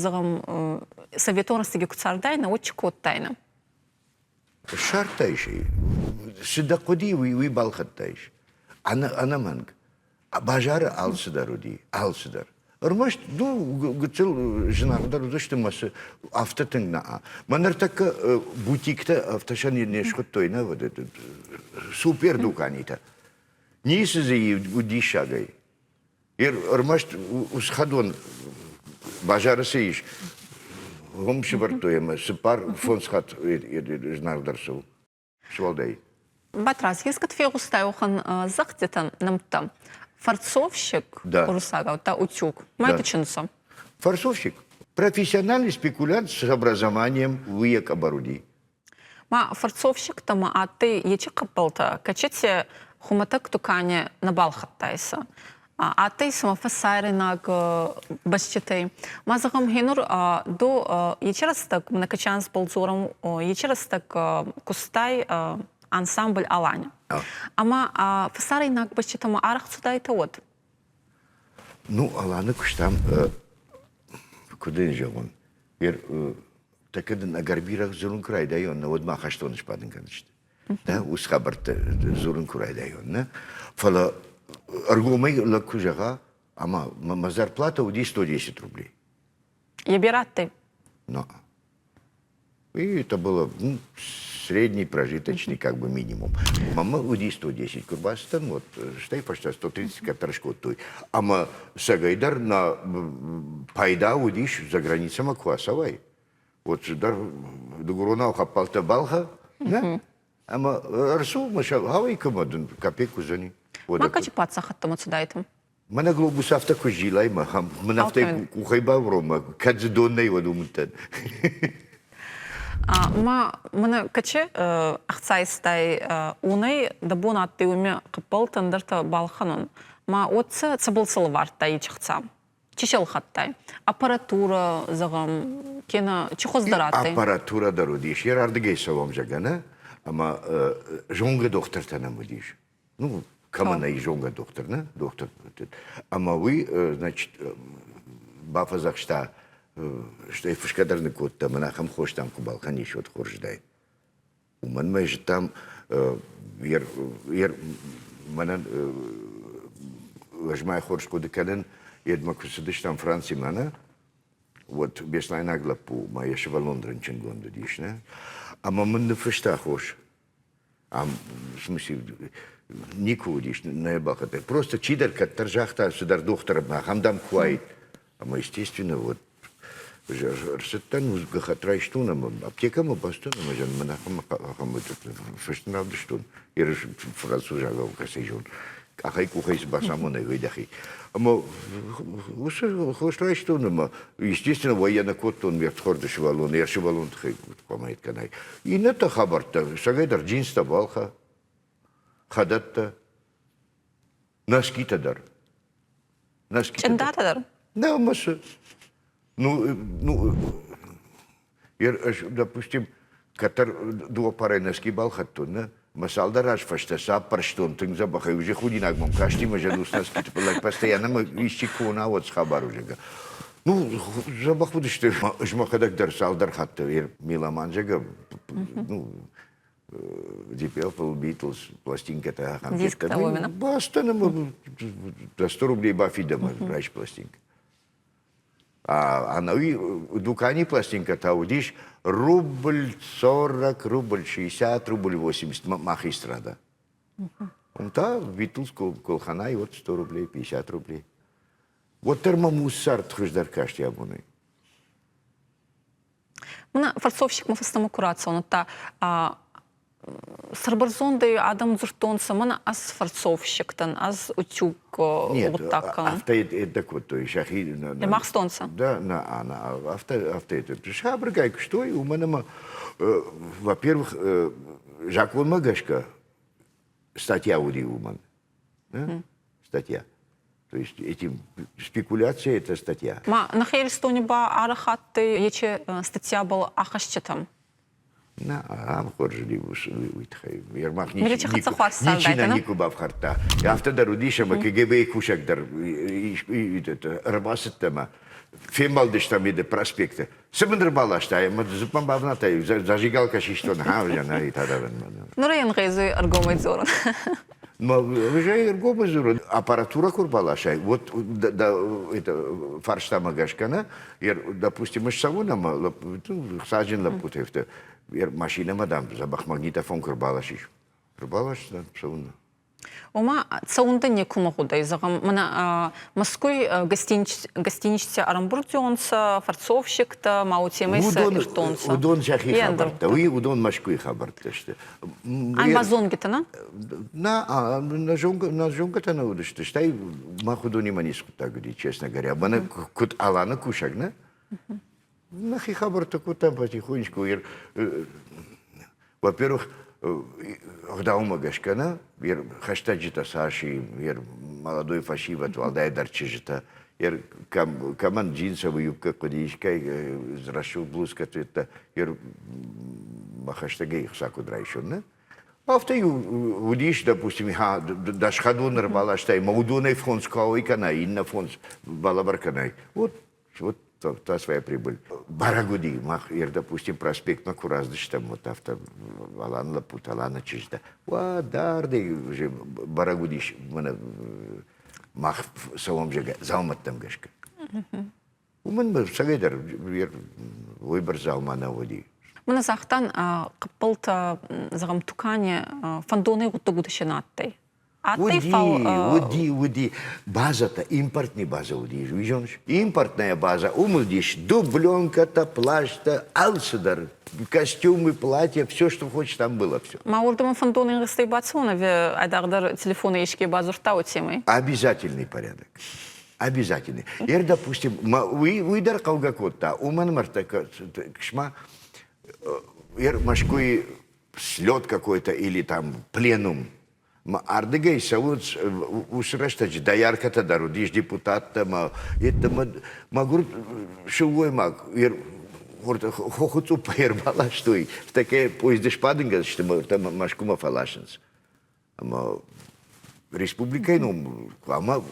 зӕгъӕм, советон рӕстӕги ку цардайнӕ, уӕд чи кодтайнӕ? Ссардтаис ӕй. Цы дӕ хъуыди, уый, уый балхӕдтаис. Ӕнӕмӕнг. Базары алцыдӕр уыди, алцыдӕр. Ӕрмӕст, ну, гыццыл зынаргъдӕр уыдысты мӕ цы афтӕ тынг нӕ. Мӕ ныртӕккӕ бутиктӕ афтӕ сӕ не схуыдтой, нӕ, супер дуканитӕ. Ницы дзы уыд диссагӕй. Ӕрмӕст усхӕдон базары цы ис, уым сӕвӕрдтой ӕмӕ цыппар фондз хатт зынаргъдӕр цы у, суӕлдай. Батраз, ескӕд фегъустай уӕхӕн зӕгъдтитӕ нӕмттӕ? Форцовщик, уруссагау, та утюг. Ма это чынца? Форцовщик. Профессиональный спекулянт с образованием уыйӕ къӕбӕр Ма форцовщиктӕ ма адтӕй ечи хъӕппӕлтӕ, кӕцити хумӕтӕг тукани нӕ балхӕдтайсӕ. Адтӕй сӕмӕ фӕсайрӕнаг бӕститӕй. Ма зӕгъӕм, гьенур до ечи рӕстӕг Мнакачансбӕл дзорӕм, ечи рӕстӕг кустай ансамбль «Алани». Ӕма фӕсарӕйнаг бӕститӕмӕ арӕх цудайтӕ уӕд? Ну, Аланы куыстам, куыд ын зӕгъон, тӕккӕ дын ӕгӕр бирӕ дзурын куы райдайон, нӕ уӕд мӕ ахӕстоны сбадын кӕндзысты. Да, уыцы хабӕрттӕ дзурын куы райдайон, нӕ? Фӕлӕ ӕргомӕй лӕг куы зӕгъа, ӕмӕ мӕ зарплата уыди 110 рублей. Е берӕ адтӕй? Но. И это было, ну, средний прожиточный как бы минимум. Мама уыди 110 куы рбацыдтӕн, вот, стӕй фӕстӕ 130 кӕддӕр скодтой. Ӕмӕ сӕгӕйдӕр нӕ пайда уыдис за границӕмӕ куы ацӕуай, вот дӕр дыгуронау хӕппӕлтӕ балхӕ, нӕ? Ӕмӕ ӕрцу, мӕ хауӕй кӕмӕ дын капек уыдзӕни. Ма кӕчи паддзахӕдтӕмӕ цыдаитӕм? Мӕнӕ глобус афтӕ куы зилай, мӕ мын афтӕ къухӕй бауромӕ, кӕд дзы дон нӕй, уӕд уымтӕн. Ма мӕнӕ кӕчи ӕхцайстай унӕй дӕ бон адтӕй уоми хъӕппӕлтӕ ӕндӕртӕ балхӕнун. Ма уӕд сӕ цӕбӕл сӕлвардтай ичи хца? Чи сӕлхӕдтай? Аппаратурӕ, зӕгъӕм, кенӕ чи хуыздӕр адтӕй? Аппаратурӕ дӕр уыдис. Йе рардыгӕй цӕуӕм, зӕгъгӕ, нӕ? Ӕмӕ зонгӕ дохтыртӕ нӕм уыдис. Ну, кӕмӕн ӕй зонгӕ дохтыр, нӕ? Дохтыр. Ӕмӕ уый, значит, бафӕдзӕхста, стӕй фысгӕ дӕр ныккодта, мӕн ахӕм хос, дам, куы балхӕнис, уӕд хорз уыдаид. Уымӕн мӕ зыдтам, мӕнӕн ӕз ма хорз хъуыды кӕнын, йедмӕ куы цыдыстӕм Францимӕ, нӕ, уӕд беслайнаг лӕппу ма йӕ сывӕллон рынчынгонд уыдис, нӕ? Ӕмӕ мын ныффыста хос. Ам, в смысле, никуы уыдис, нӕ бахатыр. Просто чидӕр кӕддӕр загъта, цыдӕр дохтыр, ахӕм дам куы уаид. Ӕмӕ, естественно, вот ӕрцыдтӕн, гӕххӕтт райстон ӕмӕ аптекӕмӕ бацыдтӕн ӕмӕ зӕгъын, мӕн ахӕм ахӕм фыст равдыстон, ерыс французагау кӕцӕй зон, къахӕй къухӕй цы бацамонай, уый дӕхи. Ӕмӕ уыцы хос райстон ӕмӕ, естественно, уӕйӕ нӕ кодтон ме рдхорды сывӕллон, йӕ сывӕллон тыххӕй хъуамӕ кӕнай. Иннӕтӕ хабӕрттӕ, сӕгӕйдӕр джинстӕ балхӕ, хӕдӕттӕ, носкитӕ дӕр. Носкитӕ Чъындатӕ дӕр? Нӕ, мысы. Ну, допустим, кӕддӕр дыууӕ парӕй носки балхӕдтон, нӕ? Мӕ цалдӕр аз фӕстӕ сӕ аппӕрстон тынг дзӕбӕхӕй, уже худинаг мӕм касти мӕ зӕнус носкиты лӕг постоянно мӕ исчи куы уына, уӕд схабар у, зӕгъгӕ. Ну, дзӕбӕх уыдысты. Ӕз мӕхӕдӕг дӕр цалдӕр хатты меломан, зӕгъгӕ, ну, Deep Purple, Beatles, пластинкӕтӕ ахӕм. Дисктӕ уымӕн. Бастӕн ӕмӕ за 100 рублей бафидӕм райс пластинкӕ. Ӕнӕуи дукани пластинкӕтӕ уыдис рубль 40, рубль 60, рубль 80 мах эстрада. Уым та Битлз колханай вот 100 рублей, 50 рублей. Уӕддӕр мӕм уыцы цард хуыздӕр касти абонӕй. Мына форцовщикмӕ фӕстӕмӕ куы рацӕуын, та сӕрбӕрзондӕй адӕм дзырдтонцӕ, мӕнӕ ӕз форцовщик дӕн, ӕз утюг гъуддаг кӕнун. Афтӕ ӕддӕ кодтой сӕхи. Ӕмӕхстонцӕ? Да, на, на, афтӕ, афтӕ сабыргай куыстой, уымӕн ӕмӕ, во-первых, закъонмӕ гӕсгӕ статья уыди уымӕн. Статья. То есть этим спекуляция это статья. Ма нӕхе Иристони ба арӕх адтӕй ечи статьябӕл ахӕсджытӕм? На, ам хорз уый тыххӕй. Ермак ничи нӕ никуы бафхӕрдта. Афтӕ дӕр уыдис, ӕмӕ КГБ-йы кусӕг дӕр ӕрбацыдтӕ ӕмӕ фембӕлдыстӕм еды проспекты. Цы мын ӕрбаластай? Ӕмӕ дзыппӕн бавнадтай, зажигалка систон, ха, ӕй та Нур ӕй ӕнгъезуй ӕргомӕй дзорун. Уже ӕргомӕй дзорун. Аппаратура ку рбаласай, вот это фарстамӕ гӕсгӕ нӕ, допустим, ӕз цӕуын ӕмӕ саджын лӕппутӕ машинӕмӕ, дам, дзӕбӕх магнитофон куы рбаласис. Рбаласдзӕн, цӕуын. Ома цӕун дӕ некумӕ гъудӕй, зӕгъӕм, мӕнӕ Мӕскуй гостиничти ӕрӕмбурдзионцӕ, форцовщиктӕ, ма уотемӕй сӕ ирдтонцӕ. Уыдон сӕхи хабӕрттӕ, уый уыдон Мӕскуйы хабӕрттӕ сты. Ай ма зонгӕтӕ, нӕ? Нӕ, нӕ зонгӕтӕ нӕ уыдысты, стӕй мах уыдонимӕ ницы хъуыддаг уыди, честно говоря. Мӕнӕ куыд Аланы кусӕг, нӕ? Нӕхи хабӕрттӕ кодтам потихонечку. Во-первых, ӕгъдаумӕ гӕсгӕ нӕ, хӕстӕджытӕ цас и, молодой фӕсивӕд, уӕлдайдӕр чызджытӕ, кӕмӕн джинсовый юбкӕ хъуыди, искӕй рӕсугъд блузкӕ федта, мӕ хӕстӕгӕй ӕхца куыд райсон, нӕ? Афтӕ-иу уыдис, допустим, дӕсхӕдон ӕрбаластай, мӕ уыдонӕй фондз куы ауӕй кӕнай, иннӕ фондз балӕвар кӕнай. Вот Вот та своя прибыль. Бӕрӕг уыди, мах, допустим, проспектмӕ куы раздыстӕм, вот афтӕ Алан лӕппутӕ, Аланы чызджытӕ, уӕ, дардӕй уже бӕрӕг уыдис, мӕнӕ мах цӕуӕм, зӕгъгӕ, дзаумӕттӕм гӕсгӕ. Уымӕн цӕгӕй дӕр уыйбӕрц дзаума нӕ уыди. Мӕнӕ загътан, хъыппылтӕ, зӕгъӕм, тукани фӕндонӕй гъуддӕгутӕ се на адтӕй. Уыди, уыди, уыди. Базӕтӕ, импортный базӕ уыди, уый зоныс? Импортная база, уым уыдис дубленкӕтӕ, плащтӕ, алцыдӕр. Костюмы, платья, все, что хочешь, там было все. Ма уырдӕм фӕндон ӕнгъизтӕй бацӕуын ӕви айдагъдӕр телефоны еске бадзурдта уотемӕй? Обязательный порядок. Обязательный. Ер, допустим, уый дӕр хъӕугӕ кодта. Уымӕн мӕрдтӕ ксма ер Мӕскуыйы слет какой-то или там пленум. Ардыгӕй цӕуынц уыцы рӕстӕджы дояркӕтӕ дӕр уыдис, депутаттӕ ӕмӕ йеддӕмӕ мӕгуыр сылгоймаг хохы цъуппӕй ӕрбаластой, такӕ поезды сбадынгӕ сты ӕмӕ Мӕскуымӕ фӕласынц. Ӕмӕ республикӕйы ном хъуамӕ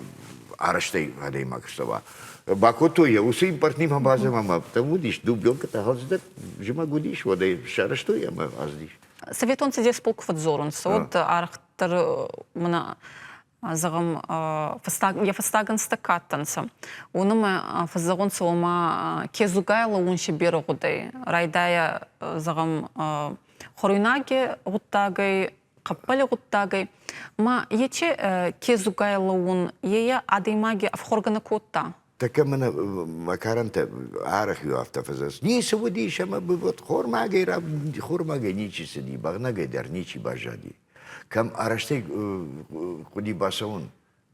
арӕзтӕй адӕймаг ссӕуа. Бакодтой йӕ уыцы импортнимӕ базӕмӕ ӕмӕ там уыдис дубленкӕтӕ алцыдӕр зымӕг уыдис, уӕд ӕй сарӕзтой ӕмӕ ацыдис. Советон Цӕдесбӕл куы фӕдздзорунцӕ, уӕд арӕхдӕр мӕнӕ зӕгъӕм, фӕстаг, йӕ фӕстаг ӕнзтӕ ка адтӕнцӕ, уонӕмӕ фӕззӕгъунцӕ, ома кезугай лӕуун си берӕ гъудӕй. Райдайӕ, зӕгъӕм, хуӕруйнаги гъуддагӕй. хъӕппӕли гъуддагӕй. Ма ечи кезугай лӕуун, ейӕ адӕймаги ӕфхуӕргӕ нӕ кодта? Тӕккӕ мӕнӕ мӕ карӕнтӕ арӕх-иу афтӕ фӕзӕгъынц, ницы уыдис ӕмӕ вот хормагӕй, хормагӕй ничи цыди, бӕгънӕгӕй дӕр ничи баззади. Кӕм арӕзтӕй хъуыди бацӕуын,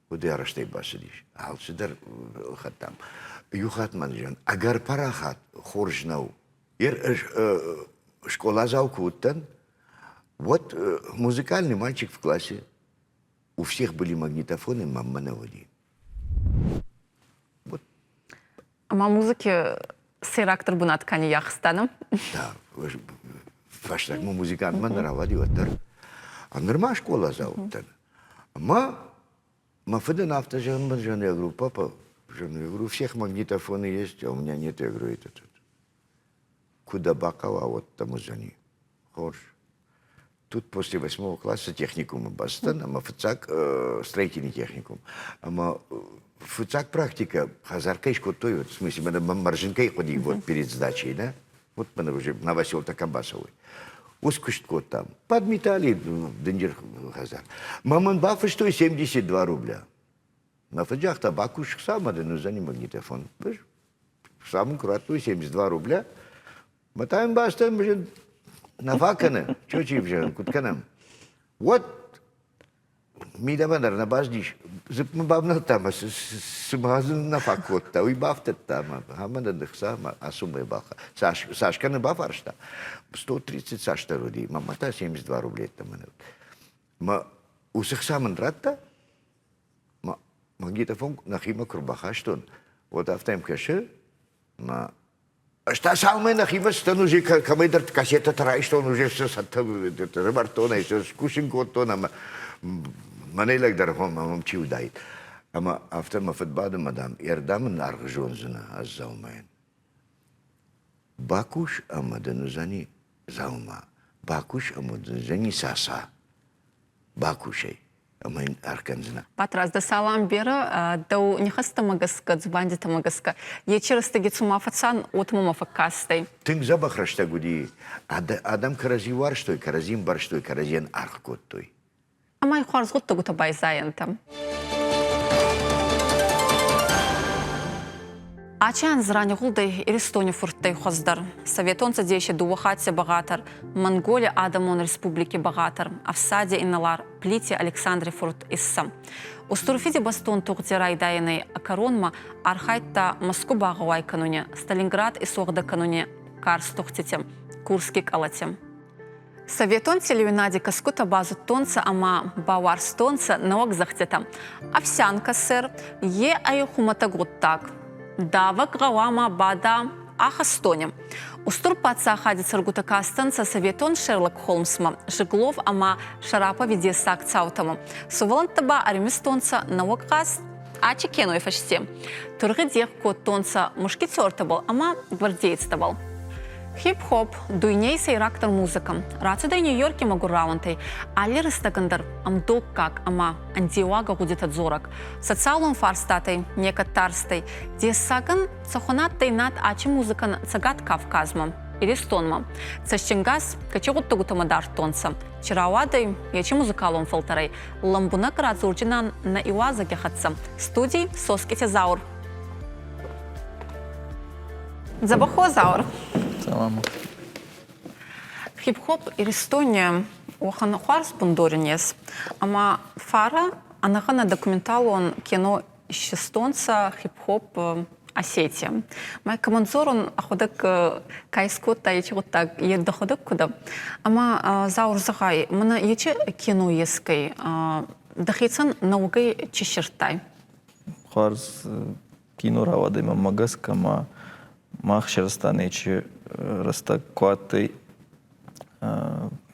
уыди арӕзтӕй бацыдис. Алцыдӕр ӕлхӕдтам. Иу хатт мӕн зӕгъын, ӕгӕр парахат хорз нӕу. Скъоладзау куы уыдтӕн, уӕд музыкальный мальчик в классе. У всех были магнитофоны, мамма нӕ уыди. Вот. Ӕма музыки сӕйрагдӕр бунат ка ниййахста, нӕ? Да, фӕстагмӕ музыкантмӕ нӕ рауади уӕддӕр. А нырма скъоладзау уыдтӕн. Ӕмӕ мӕ фыдӕн афтӕ зӕгъын, зӕгъын, я говорю, папа, я говорю, у всех магнитофоны есть, а у меня нет, я говорю, этот. Куы дӕ бахъӕуа, уӕд дӕм уыдзӕни. Хорз. Тут после восьмого класса техникумы бацыдтӕн ӕмӕ фыццаг строительный техникум. Ӕмӕ фыццаг практика хӕдзар кӕй скодтой, вот, в смысле, мӕнӕ мӕрзын кӕй хъуыди вот перед сдачей, да? Вот мӕнӕ уже Новоселтӕ кӕм бацӕуой. Ус куыст кодтам. Подметали дынджыр хӕдзар. Мӕ мын бафыстой 72 рубля. Мӕ фыд загъта, бакус хца ӕмӕ дын уыдзӕни магнитофон. Сам куы радтой 72 рубля, Мӕ та йын бӕстӕ нӕ фӕкӕны, чочи взӕрын куыд кӕнӕм. Уӕд мидӕмӕ дӕр нӕ баздис, дзыпмӕ бавнӕлдта ӕмӕ цыма дзы нӕ фаг кодта, уый бафтыдта ӕмӕ ӕмӕ дын ӕхца ӕмӕ ацу мӕ баха. Цас, цас кӕны бафарста? 130 цасдӕр уыди, мӕнмӕ та 72 рублеттӕ мӕнӕ. Мӕ уыцы хца мын радта, мӕ магнитофон нӕхимӕ куы рбахастон, уӕд афтӕ йӕм кӕсы, мӕ Ӕз та цалынмӕ нӕхимӕ цыдтӕн, уже кӕмӕйдӕр кассетӕтӕ райстон, уже сӕ цӕттӕ рывӕрдтон ӕй, сӕ скусын кодтон ӕмӕ мӕнӕй лӕгдӕр мӕм чи уыдаид. Ӕмӕ афтӕ мӕ фыд бады, мадам, ӕрдӕм ын аргъ зондзынӕ ӕз дзаумайӕн. Бакус ӕмӕ дын уыдзӕни дзаума, бакус ӕмӕ дын уыдзӕни цаца. Бакусай ӕмӕ йын ӕркӕндзынӕ. Батрадз, дӕ салам берӕ, дӕу нихӕстӕмӕ гӕсгӕ, дзубандитӕмӕ гӕсгӕ, ечи рӕстӕги цума фӕцан, уотӕ мӕ фӕккастӕй. Тынг дзӕбӕх рӕстӕг уыди. Адӕм кӕрӕдзи уарзтой, кӕрӕдзи ӕмбӕрстой, кӕрӕдзийӕн аргъ кодтой. Ӕма хуарз гъуддӕгутӕ байзайӕнтӕ. Ачи анз ранигъулдӕй Иристони фурттӕй хуӕздӕр. Советон Цӕдеси дууӕ хатти бӕгъатӕр, Монголий Адӕмон Республики бӕгъатӕр, ӕфсади инӕлар Плити Александри фурт Исса. Устур Фидибӕстон тугъди райдайӕнӕй кӕронмӕ архайдта Мӕску багъӕуай кӕнуни, Сталинград исуӕгъдӕ кӕнуни карз тугъдтити, Курски къӕлӕти. Советон телеуинади кӕсгутӕ базудтонцӕ ӕма бауарзтонцӕ нӕуӕг зӕгътитӕ. Овсянка, сэр, е ӕй хумӕтӕг гъуддаг. Давӕг гъӕуама бада ахӕстони. Устур паддзахади цӕргутӕ кастӕнцӕ советон Шерлок Холмсмӕ, Жиглов ӕма Шарапови дессаг цаутӕмӕ. Сувӕллӕнттӕ ба ӕримистонцӕ нӕуӕг гъазт Ачи кеной фӕсте. Тургъи дех кодтонцӕ мушкетертӕбӕл ӕма гвардеецтӕбӕл. Хип-хоп дуйней сӕйрагдӕр музыкӕ. Рацудӕй Нью-Йорки мӕгур рауӕнтӕй. Алли рӕстӕгӕн дӕр ӕмдоггаг ӕма ӕндеуагӕ гъудитӕ дзорӕг. Социалон фарстатӕй некӕд тарстӕй. Дессагӕн цӕхуӕн адтӕй над ачи музыкӕн Цӕгат Кавказмӕ, Иристонмӕ. Цӕстингас кӕци гъуддӕгутӕмӕ дардтонцӕ. Чи рауадӕй, ечи музыкалон фӕлтӕрӕй лӕмбунӕг радзордзинан нӕ иуазӕги хӕццӕ. Студий Соскъити Заур. Дзӕбӕх Заур. Салам. Хип-хоп Иристони уӕхӕн хуарз бундори нес. Ӕма фарӕ ӕнӕгъӕнӕ документалон кино исистонцӕ хип-хоп Осетия. Мӕ командзорон ӕхуӕдӕг ка искодта ечи гъуддаг, е дӕхуӕдӕг куд Ӕма Заур зӕгъай, мӕнӕ ечи кино ескӕй дӕхецӕн нӕуӕгӕй чи ссирдтай? Хуарз кино рауадӕй мӕмӕ гӕсгӕ ма мах сӕрстан ечи рӕстӕг ку адтӕй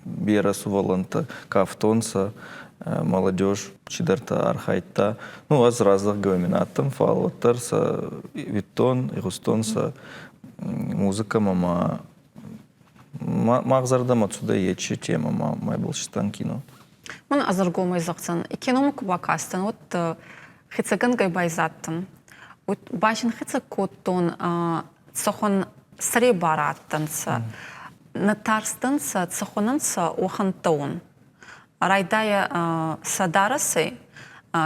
берӕ сувӕллӕнттӕ кафтонцӕ, молодежь чидӕртӕ архайдта. Ну, ӕз раздӕхгӕ мин адтӕн, фал уӕддӕр сӕ уидтон, игъустон сӕ музыкӕмӕ ма мах зӕрдӕмӕ цудӕй ечи темӕ ма майболсистан кино. Мӕн ӕзӕргомӕй зӕгъдзӕн, киномӕ ку бакастӕн, уӕд хецӕгӕнгӕй байзадтӕн. Уӕд ба син хецӕг кодтон, цӕхуӕн сӕребарӕ адтӕнцӕ, нӕ тарстӕнцӕ, цӕхуӕнӕнцӕ уӕхӕнттӕ ун. Райдайӕ сӕ дарӕсӕй,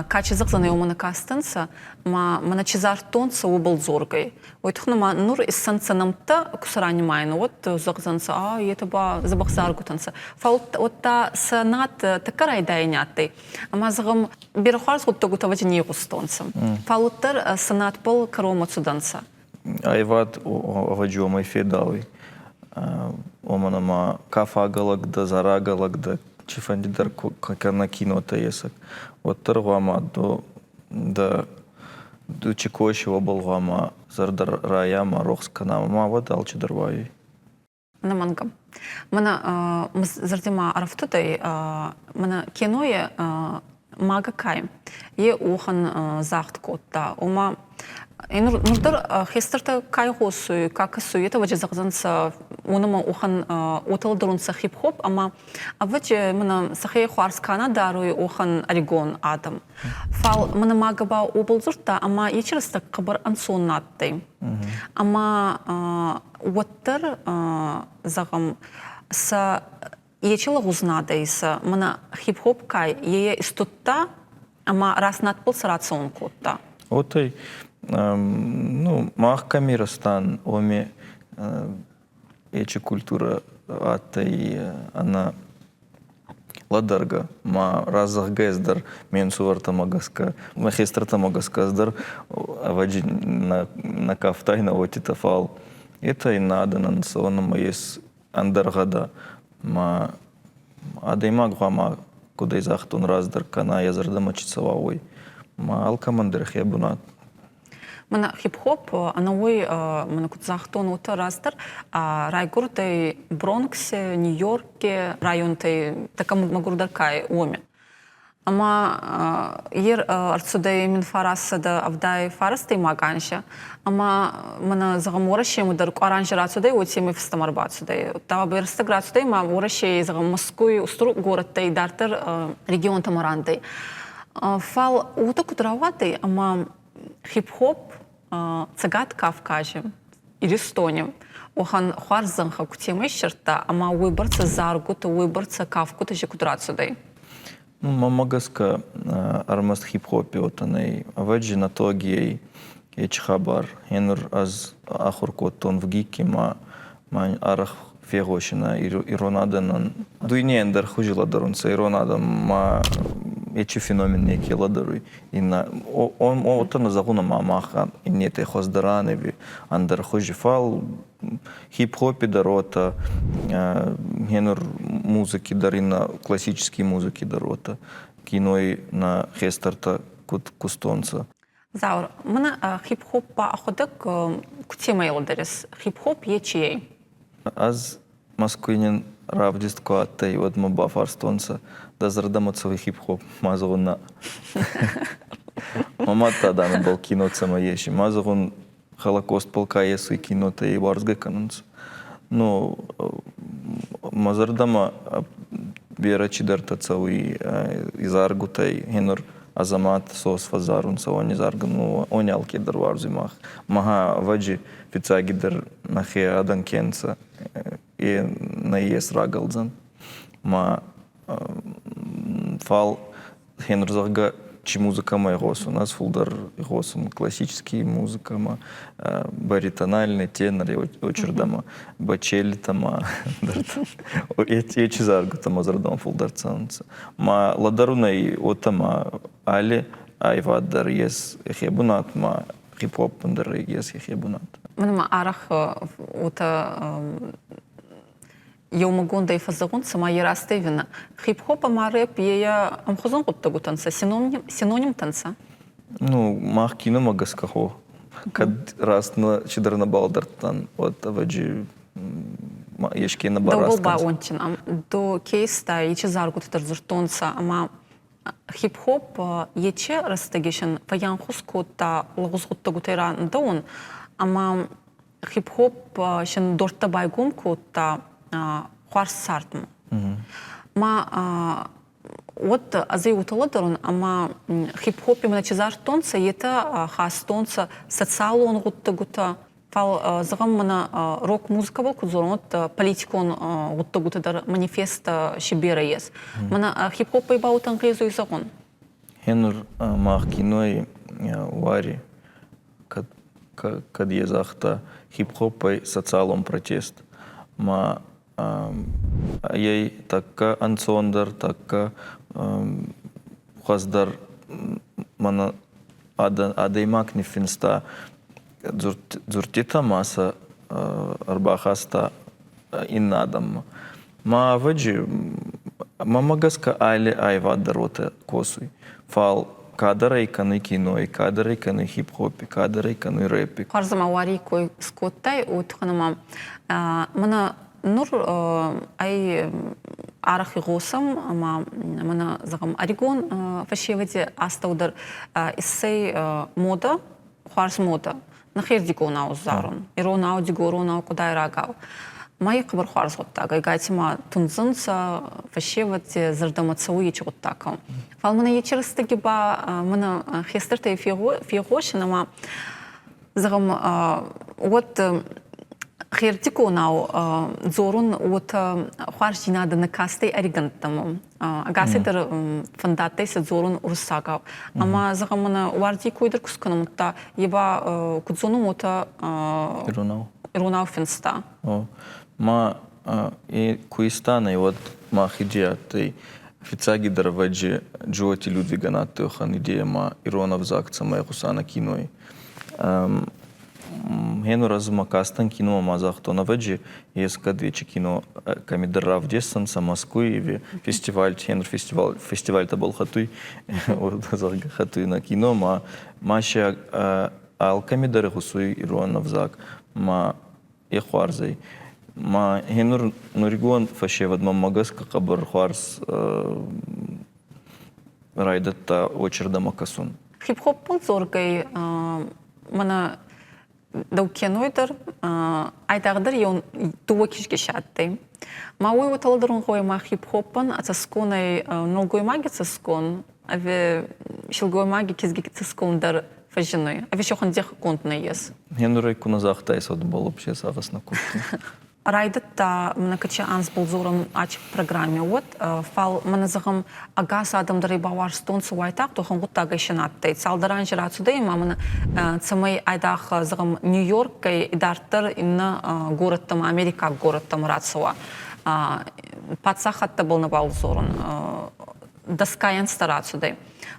ка чи зӕгъдзӕнӕй, уомӕ нӕ кастӕнцӕ, ма мӕнӕ чи зардтонцӕ, уобӕл дзоргӕй. Уой туххӕн ма нур иссӕнцӕ нӕмттӕ, ку сӕ ранимайӕн, уӕд зӕгъдзӕнцӕ, а етӕ ба дзӕбӕх заргутӕ нцӕ. Фал уӕдта сӕ над тӕккӕ райдайӕни адтӕй. Ӕма, зӕгъӕм, берӕ хуарз гъуддӕгутӕ ӕвӕдзи не игъустонцӕ. Фал уӕддӕр сӕ надбӕл кӕронмӕ цудӕнцӕ. Аивад ӕвӕджи уомӕй федауй. Уомӕн ӕма кафагӕ лӕг дӕ, зарагӕ лӕг дӕ, цифӕнди дӕр кӕнӕ кинотӕ есӕг, уӕддӕр гъуама дӕ ду чи коси, уобӕл гъуама зӕрдӕ райа ма рохс кӕна, ӕма уӕд алчидӕр уайуй. Ӕнӕмӕнгӕ. Мӕнӕ зӕрдӕмӕ ӕрӕфтудӕй, мӕнӕ кинойи мага кай, е уӕхӕн загъд кодта, ома нур дӕр хестӕртӕ ка игъосуй, ка кӕсуй, етӕ ӕвӕдзи зӕгъдзӕнцӕ, уонӕмӕ уӕхӕн уотӕ лӕдӕрунцӕ хип-хоп ӕма ӕвӕдзи мӕнӕ сӕхе хуарз ка нӕ даруй, уӕхӕн ӕригон адӕм. Фал мӕнӕ мага ба уобӕл дзурдта, ӕма ечи рӕстӕг хъӕбӕр ӕнцон на адтӕй. Ӕма уӕддӕр, зӕгъӕм, сӕ ечи лӕгъузнадӕй сӕ мӕнӕ хип-хоп ка е истудта ӕма раст надбӕл сӕ рацӕун кодта. Уотӕй, ну, мах кӕми растан, уоми ечи культурӕ адтӕй ӕнӕ лӕдӕргӕ ма разӕгъгӕ ӕз дӕр ме нсувӕртӕмӕ гӕсгӕ, мӕ хестӕртӕмӕ гӕсгӕ ӕз дӕр ӕвӕдзи нӕ кафтайнӕ уотитӕ, фал етӕ иннӕ адӕнӕн сӕ уонӕмӕ ес ӕндӕр гъӕдӕ ма адӕймаг гъуама, куд ӕй загътон раздӕр, кӕна йӕ зӕрдӕмӕ чи цӕуа, уой. Ма алкӕмӕн дӕр хе бунат. Мӕнӕ хип-хоп ӕнӕуой мӕнӕ куд загътон, уотӕ раздӕр райгурдӕй Бронксе, Нью-Йорке районтӕй тӕккӕ мӕгурдӕр ка ӕй, уоми. Ӕма е ӕрцудӕй 1979-ӕвдай анзи. Ӕма мӕнӕ, зӕгъӕм, Уӕрӕсемӕ дӕр къуар анзи рацудӕй, уотемӕй фӕстӕмӕ ӕрбацудӕй. Удта берӕстӕг рацудӕй ма Уӕрӕсей, зӕгъӕм, Мӕскуй устур горӕттӕй идарддӕр регионтӕмӕ рандӕй. Фал уотӕ куд рауадӕй, ӕма хип-хоп Цӕгат Кавкази, Иристони уӕхӕн хуарз зӕнхӕ кутемӕй иссердта ӕма уойбӕрцӕ заргутӕ, уойбӕрцӕ кафгутӕ си куд рацудӕй? Ну, мӕмӕ гӕсгӕ, ӕрмӕст хип-хопи уотӕ нӕй. Ӕвӕдзи, нӕтогийӕй ечи хабар. Енур ӕз ахур кодтон ВГИК-и ма ма арӕх фегъосинӕ ирон адӕнӕн. Дуйне ӕндӕр хузи лӕдӕрунцӕ ирон адӕм ма ечи феномен неке лӕдӕруй. Иннӕ уотӕ нӕ зӕгъун ӕма мах иннетӕй хуӕздӕр ан ӕви ӕндӕр хузи, фал хип-хопи дӕр уотӕ, гьенур музыки дӕр иннӕ классический музыки дӕр уотӕ, киной нӕ хестӕртӕ куд кустонцӕ. Заур, мӕнӕ хип-хоп ба ӕхуӕдӕг кутемӕй лӕдӕрис? Хип-хоп е чи ӕй? Ӕз Мӕскуй нин равдист ку адтӕй, уӕд мӕ бафарстонцӕ, дӕ зӕрдӕмӕ цӕуй хип-хоп? Ма зӕгъун, нӕ. Мӕ мадта данӕбӕл кино цӕмӕ ес? Ма зӕгъун, Холокостбӕл ка есуй кинотӕ, е уарзгӕ кӕнунцӕ. Ну, мӕ зӕрдӕмӕ берӕ чидӕртӕ цӕуй изаргутӕй. Гьенур Азамат сос фӕззарунцӕ, уони заргӕ, ну, уони алкедӕр уарзуй мах. Маха, ӕвӕдзи, фиццагидӕр нӕхе адӕн ке нцӕ, е нӕййес рагӕлдзӕн. Ма фал хенр зӕгъгӕ, чи музыкӕмӕ игъосун, ӕз фулдӕр игъосун классический музыкӕмӕ, баритональный тенор очердӕмӕ, бачелитӕмӕ, ечи заргутӕмӕ зӕрдӕмӕ фулдӕр цӕунцӕ. Ма лӕдӕрунӕй уотӕ ма алли айвад дӕр ес хе бунат, ма хип-хоппӕн дӕр ес хе бунат. Мӕнмӕ арӕх уотӕ еумӕгондӕй фӕззӕгъунцӕ ма е раст ӕви Хип-хоп ӕма рэп е ӕмхузон гъуддӕгутӕ нцӕ, синонимтӕ нцӕ? Ну, мах киномӕ гӕсгӕ хо. Кӕд раст нӕ чидӕр нӕ балдӕрдтан, уӕд ӕвӕджи еске нӕ бараст Дӕубӕл баонтин до кейста ечи заргутӕ дӕр дзурдтонцӕ ӕма хип-хоп ечи рӕстӕги син фӕййанхус кодта лӕгъуз гъуддӕгутӕй рандӕун ӕма хип-хоп син дорттӕ байгом кодта хуарз цардмӕ. Ма уӕд ӕз ӕй уотӕ лӕдӕрун, ӕма хип-хопи мӕнӕ чи зардтонцӕ, етӕ хастонцӕ социалон гъуддӕгутӕ. Фал, зӕгъӕм, мӕнӕ рок-музыкӕбӕл ку дзорон, уӕд политикон гъуддӕгутӕ дӕр манифест си берӕ ес. Мӕнӕ хип-хоппӕй ба уотӕ ӕнгъезуй зӕгъун? Гьенур мах киной уари, кӕд, кӕд е загъта, хип-хоппӕй социалон протест. Ма ей тӕккӕ ӕнцондӕр, тӕккӕ хуӕздӕр мӕнӕ адӕймаг ниффинста дзурдтитӕ ма сӕ ӕрбахаста иннӕ адӕммӕ. Ма ӕвӕджи, мӕмӕ гӕсгӕ алли айвад дӕр уотӕ косуй. Фал кадӕр ӕй кӕнуй киной, кадӕр ӕй кӕнуй хип-хопи, кадӕр ӕй кӕнуй рэпи. Хуарз ӕма уари кой скодтай, уой туххӕн ӕма мӕнӕ нур ӕй арӕх игъосӕм ӕма мӕнӕ, зӕгъӕм, ӕригон фӕсевӕди астӕу дӕр иссӕй модӕ, хуарз модӕ. Нӕхердигонау зарун, иронау, дигоронау, къудайрагау. Ма е хъӕбӕр хуарз гъуддаг ӕй, гайтима тундзӕнцӕ, фӕсевӕд зӕрдӕмӕ цӕуй ечи гъуддагау. Фал мӕнӕ ечи рӕстӕги ба мӕнӕ хестӕртӕй фегъосин ӕма, зӕгъӕм, уӕд хердигонау дзорун уотӕ хуарздзийнадӕ нӕ кастӕй ӕригӕнттӕмӕ. Ӕгасӕй дӕр фӕндадтӕй сӕ дзорун уруссагау. Ӕма, зӕгъӕм, мӕнӕ уарди кой дӕр ку скӕнӕм, удта е ба куд зонум, уотӕ иронау иронау финста. Ма е ку истанӕй, уӕд мах идея адтӕй фиццагидӕр ӕвӕджи Джиоти Людвигӕн адтӕй уӕхӕн идея ма ирон ӕвзаг цӕмӕй игъуса нӕ киной. Гъенур ӕз ма кастӕн кино ӕма загътон, ӕвӕджи, ескӕд ечи кино кӕмидӕр равдесдзӕнцӕ Мӕскуй или фестиваль, гъенур фестиваль, фестивальтӕбӕл хӕтуй, зӕгъгӕ, хӕтуй нӕ кино, ма ма си алкӕмидӕр игъусуй ирон ӕвзаг, ма е хуарз ӕй. Ма гъенур нуригон фӕсевӕд мӕмӕ гӕсгӕ хъӕбӕр хуарз райдӕдта очердӕмӕ кӕсун. Хип-хоппыл дзоргӕй мӕнӕ дӕу кеной дӕр айдагъдӕр еу дууӕ кизги си адтӕй. Ма уой уотӕ лӕдӕрун гъӕуй ма хип-хоппӕн ӕцӕсгонӕй нӕлгоймаги цӕсгон ӕви силгоймаги кизги цӕсгон дӕр фӕззинуй, ӕви сӕхуӕн дехгонд нӕййес? Гъенурӕй ку нӕ загътай, содбӕл вообще сагъӕс нӕ кодтон. Райдыдта мӕнӕ кӕчи анзбыл дзорӕм ачи программе уӕд, фал мӕнӕ зӕгъӕм, ӕгас адӕм дӕр ӕй бауарзтонцӕ уайтагъд уӕхӕн гъуддагӕй се адтӕй. Цалдӕр анзи рацудӕй ӕма мӕнӕ цӕмӕй айдагъ зӕгъӕм Нью-Йоркӕй идарддӕр иннӕ горӕттӕмӕ, америкаг горӕттӕмӕ рацӕуа. Паддзахӕдтӕбӕл нӕбал дзорун. Дӕсгай ӕнзтӕ рацудӕй.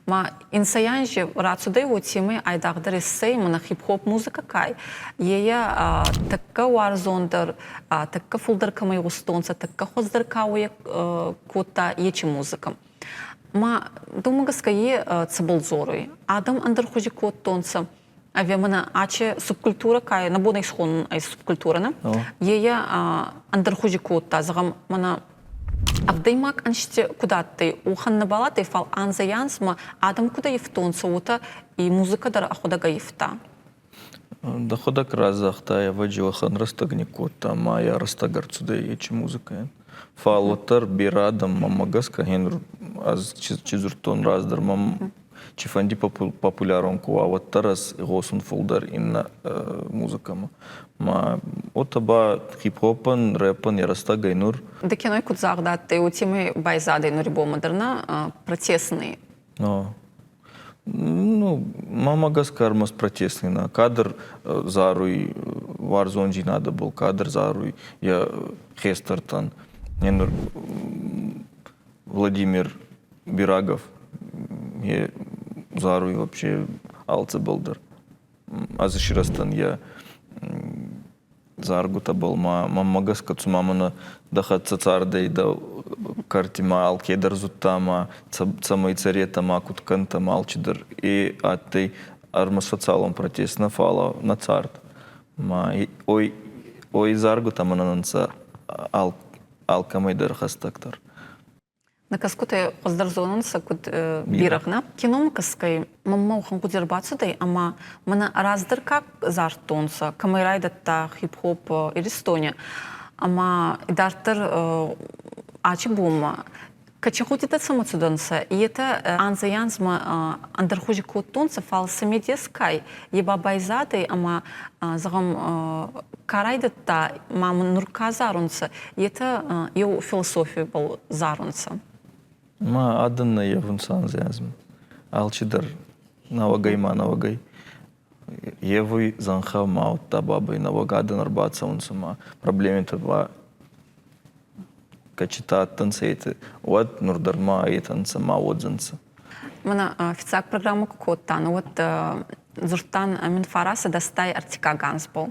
Ма инсӕй анзи рацудӕй уотемӕй айдагъдӕр иссӕй мӕнӕ хип-хоп музыкӕ кай, ейӕ тӕккӕ уарзондӕр, тӕккӕ фулдӕр кӕмӕй гъустонцӕ, тӕккӕ хуӕздӕр ка кодта, ечи музыкӕ. Ма думӕ гӕсгӕ е цӕбӕл дзоруй? Адӕм ӕндӕрхузи кодтонцӕ, ӕви мӕнӕ ачи субкультурӕ кай, нӕ бон ӕй схонун ӕй субкультурӕ, нӕ? Ейӕ ӕндӕрхузи кодта, зӕгъӕм, мӕнӕ ӕвдӕймаг ӕнзти куд адтӕй, уӕхӕн нӕбал адтӕй, фал анзӕй-анзмӕ адӕм куд ӕййивтонцӕ, уотӕ и музыкӕ дӕр ӕхуӕдӕг ӕййивта. Дӕхуӕдӕг разагътай, ӕвӕджи уӕхӕн рӕстӕг никкодта ӕма ӕ рӕстӕг ӕрцудӕй ечи музыкӕйӕн. Фал уӕддӕр берӕ адӕм мӕмӕ гӕсгӕ ӕз чи дзурдтон раздӕр, мӕм цифӕнди популярон ку уа, уӕддӕр ӕз игъосун фулдӕр иннӕ музыкӕмӕ. Ма уотӕ ба хип-хопӕн, рэпӕн е рӕстӕгӕй нур. Ды киной куд загъд адтӕй, уотемӕй байзадӕй нури бонмӕ дӕр нӕ протестный. Но. Ну, мӕмӕ гӕсгӕ ӕрмӕст протестный нӕ. Кадр заруй уарзондзийнадӕбӕл, кадр заруй йӕ хестӕртӕн. Нур Владимир Бирагов е заруй вообще алцӕбӕл дӕр. Ӕз сирӕзтӕн йӕ заргутӕбӕл ма мӕмӕ гӕсгӕ цума мӕнӕ дӕ хӕццӕ цардӕй дӕ кӕрти ма алкедӕр зудта ма цӕмӕй цӕретӕ ма куд кӕнтӕ ма алчидӕр е адтӕй ӕрмӕст социалон протест нӕ, фал нӕ цард. Ма ой ой заргутӕ мӕнӕн ӕнцӕ ал алкӕмӕй дӕр хӕстӕгдӕр. Накаскутӕ хуӕздӕр зонунцӕ, куд берӕгъ нӕ. Киномӕ кӕсгӕй мӕнмӕ уӕхӕн гъуди ӕрбацудӕй, ӕма мӕнӕ раздӕр ка зардтонцӕ, кӕмӕй райдӕдта хип-хоп Иристони, ӕма идарддӕр ачи бонмӕ. Кӕци гъудитӕ цӕмӕ цудӕнцӕ, етӕ анзӕй-анзмӕ ӕндӕрхузи кодтонцӕ, фал сӕ медес кай, е ба байзадӕй ӕма, зӕгъӕм, ка райдӕдта, ма нур ка зарунцӕ, етӕ еу философибӕл зарунцӕ. Ма адӕн нӕ евунцӕ анзӕй-анзмӕ. Алчидӕр нӕуӕгӕй ма нӕуӕгӕй евуй зӕнхӕ ма удта бабӕй нӕуӕг адӕн ӕрбацӕунцӕ ма проблемитӕ ба кӕчитӕ адтӕнцӕ ети, уӕд нур дӕр ма етӕ нцӕ ма уодзӕнцӕ. Мӕнӕ фиццаг программӕ ку кодтан, уӕд дзурдтан мин фарасӕ дӕстай ӕртиккаг анзбӕл.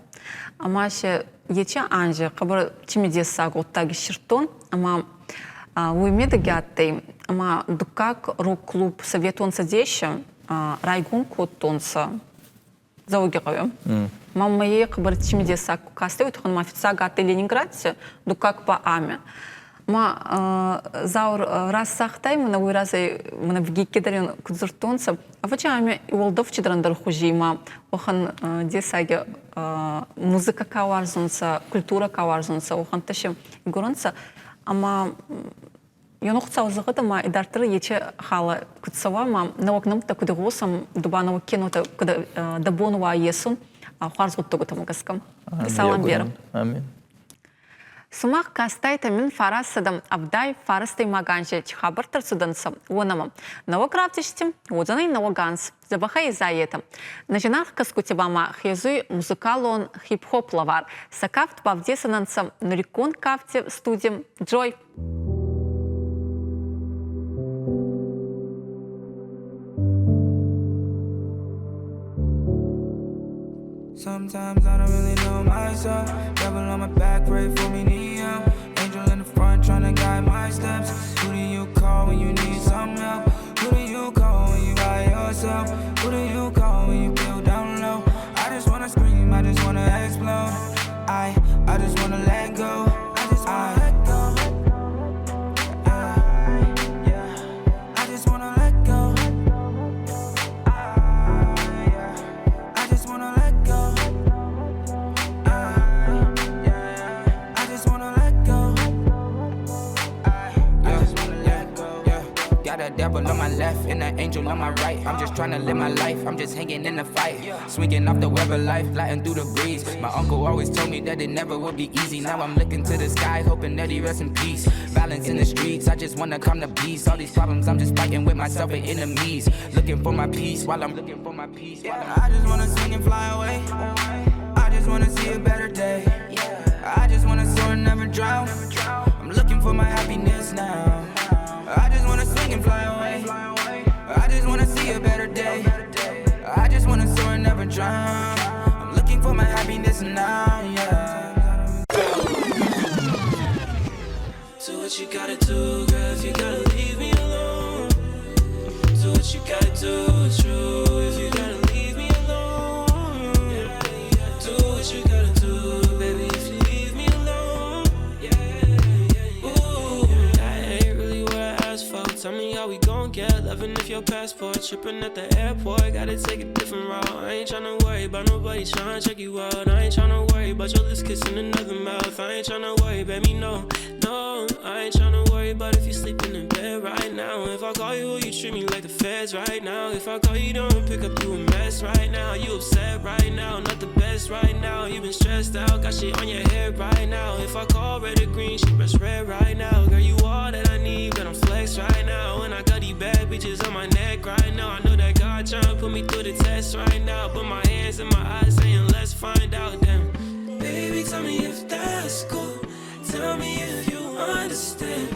Ӕма се ечи анзи хъӕбӕр цимидессаг гъуддаг иссирдтон ӕма уой медӕги адтӕй ӕма дуккаг рок-клуб Советон Цӕдеси райгон кодтонцӕ Дзӕуӕгигъӕуи. Маммӕ е хъӕбӕр цимидессаг ку кастӕй, уой туххӕн ма фиццаг адтӕй Ленинградци, дуккаг ба ами. Ма Заур раст загътай, мӕнӕ уой разӕй мӕнӕ ВГИК-ки дӕр ин куд дзурдтонцӕ, ӕвӕдзи ами уӕлдӕф чидӕр ӕндӕр хузи ма уӕхӕн дессаги музыкӕ ка уарзунцӕ, культурӕ ка уарзунцӕ, уӕхӕнттӕ си игурунцӕ. Ӕма Ёнохцау зӕгъӕд ӕма идарддӕр ечи халӕ куд цӕуа ма нӕуӕг нӕмттӕ куд игъосӕм, ду ба нӕуӕг кинотӕ куд дӕ бон уа есун, хуарз гъуддӕгутӕмӕ гӕсгӕ. Салам берӕ. Амин. Сумах кастайтӕ мин фарастӕдӕм авдай фарастӕймаг анзи ци хабӕрттӕ рцудӕнцӕ, уонӕмӕ. Нӕуӕг равдисти уодзӕнӕй нӕуӕг анз. Дзӕбӕхӕй изайетӕ. Нӕ зинаргъ кӕсгути ба ма хезуй музыкалон хип-хоп лӕвар. Сӕ кафт бавдесӕнӕнцӕ нуриккон кафти студи Джой. Sometimes I don't really know myself. Devil on my back, pray for me, Neo. Angel in the front, trying to guide my steps. Who do you call when you need some help? Who do you call when you by yourself? Who do you call when you feel down low? I just wanna scream, I just wanna explode. I just wanna let go. I just wanna let go. I, yeah. I just wanna let go. I, yeah. I just wanna let go. I, yeah. I just wanna let go. I just wanna let go. Yeah. Got a devil on my left and an angel on my right. I'm just trying to live my life. I'm just hanging in the fight. Swinging off the web of life, gliding through the breeze. My uncle always told me that it never would be easy. Now I'm looking to the sky, hoping that he rests in peace. Violence in the streets, I just wanna come to peace. All these problems, I'm just fighting with myself and enemies. Looking for my peace while I'm looking for my peace. While I just wanna swing and fly away. I just wanna see a better day. I just wanna soar and never drown. I'm looking for my happiness now. I just wanna swing and fly away. I just wanna see a better day. I just wanna soar and never drown. I'm looking for my happiness now, yeah. Do what you gotta do, girl, if you gotta leave me alone. Do what you gotta do, it's true, if you gotta leave me alone. Do what you gotta do, baby, if you leave me alone. Ooh, that ain't really what I asked for. Tell me how we gon' get loving if your passport tripping at the airport. Gotta take a different route. I ain't tryna worry about nobody tryna check you out. I ain't tryna worry about your lips kissing another mouth. I ain't tryna worry, baby, no, no. I ain't tryna worry about if you sleeping in bed right now. If I call you, will you treat me like the feds right now? If I call you, don't pick up, you a mess right now. You upset right now, not the best right now. You been stressed out, got shit on your head right now. If I call red or green, she press red right now. Girl, you all that I need, but I'm flex right now. And I got these bad bitches on my neck right now. I know that God tryna put me through the test right now. Put my hands in my eyes saying, let's find out then. Baby, tell me if that's cool. Tell me if you understand.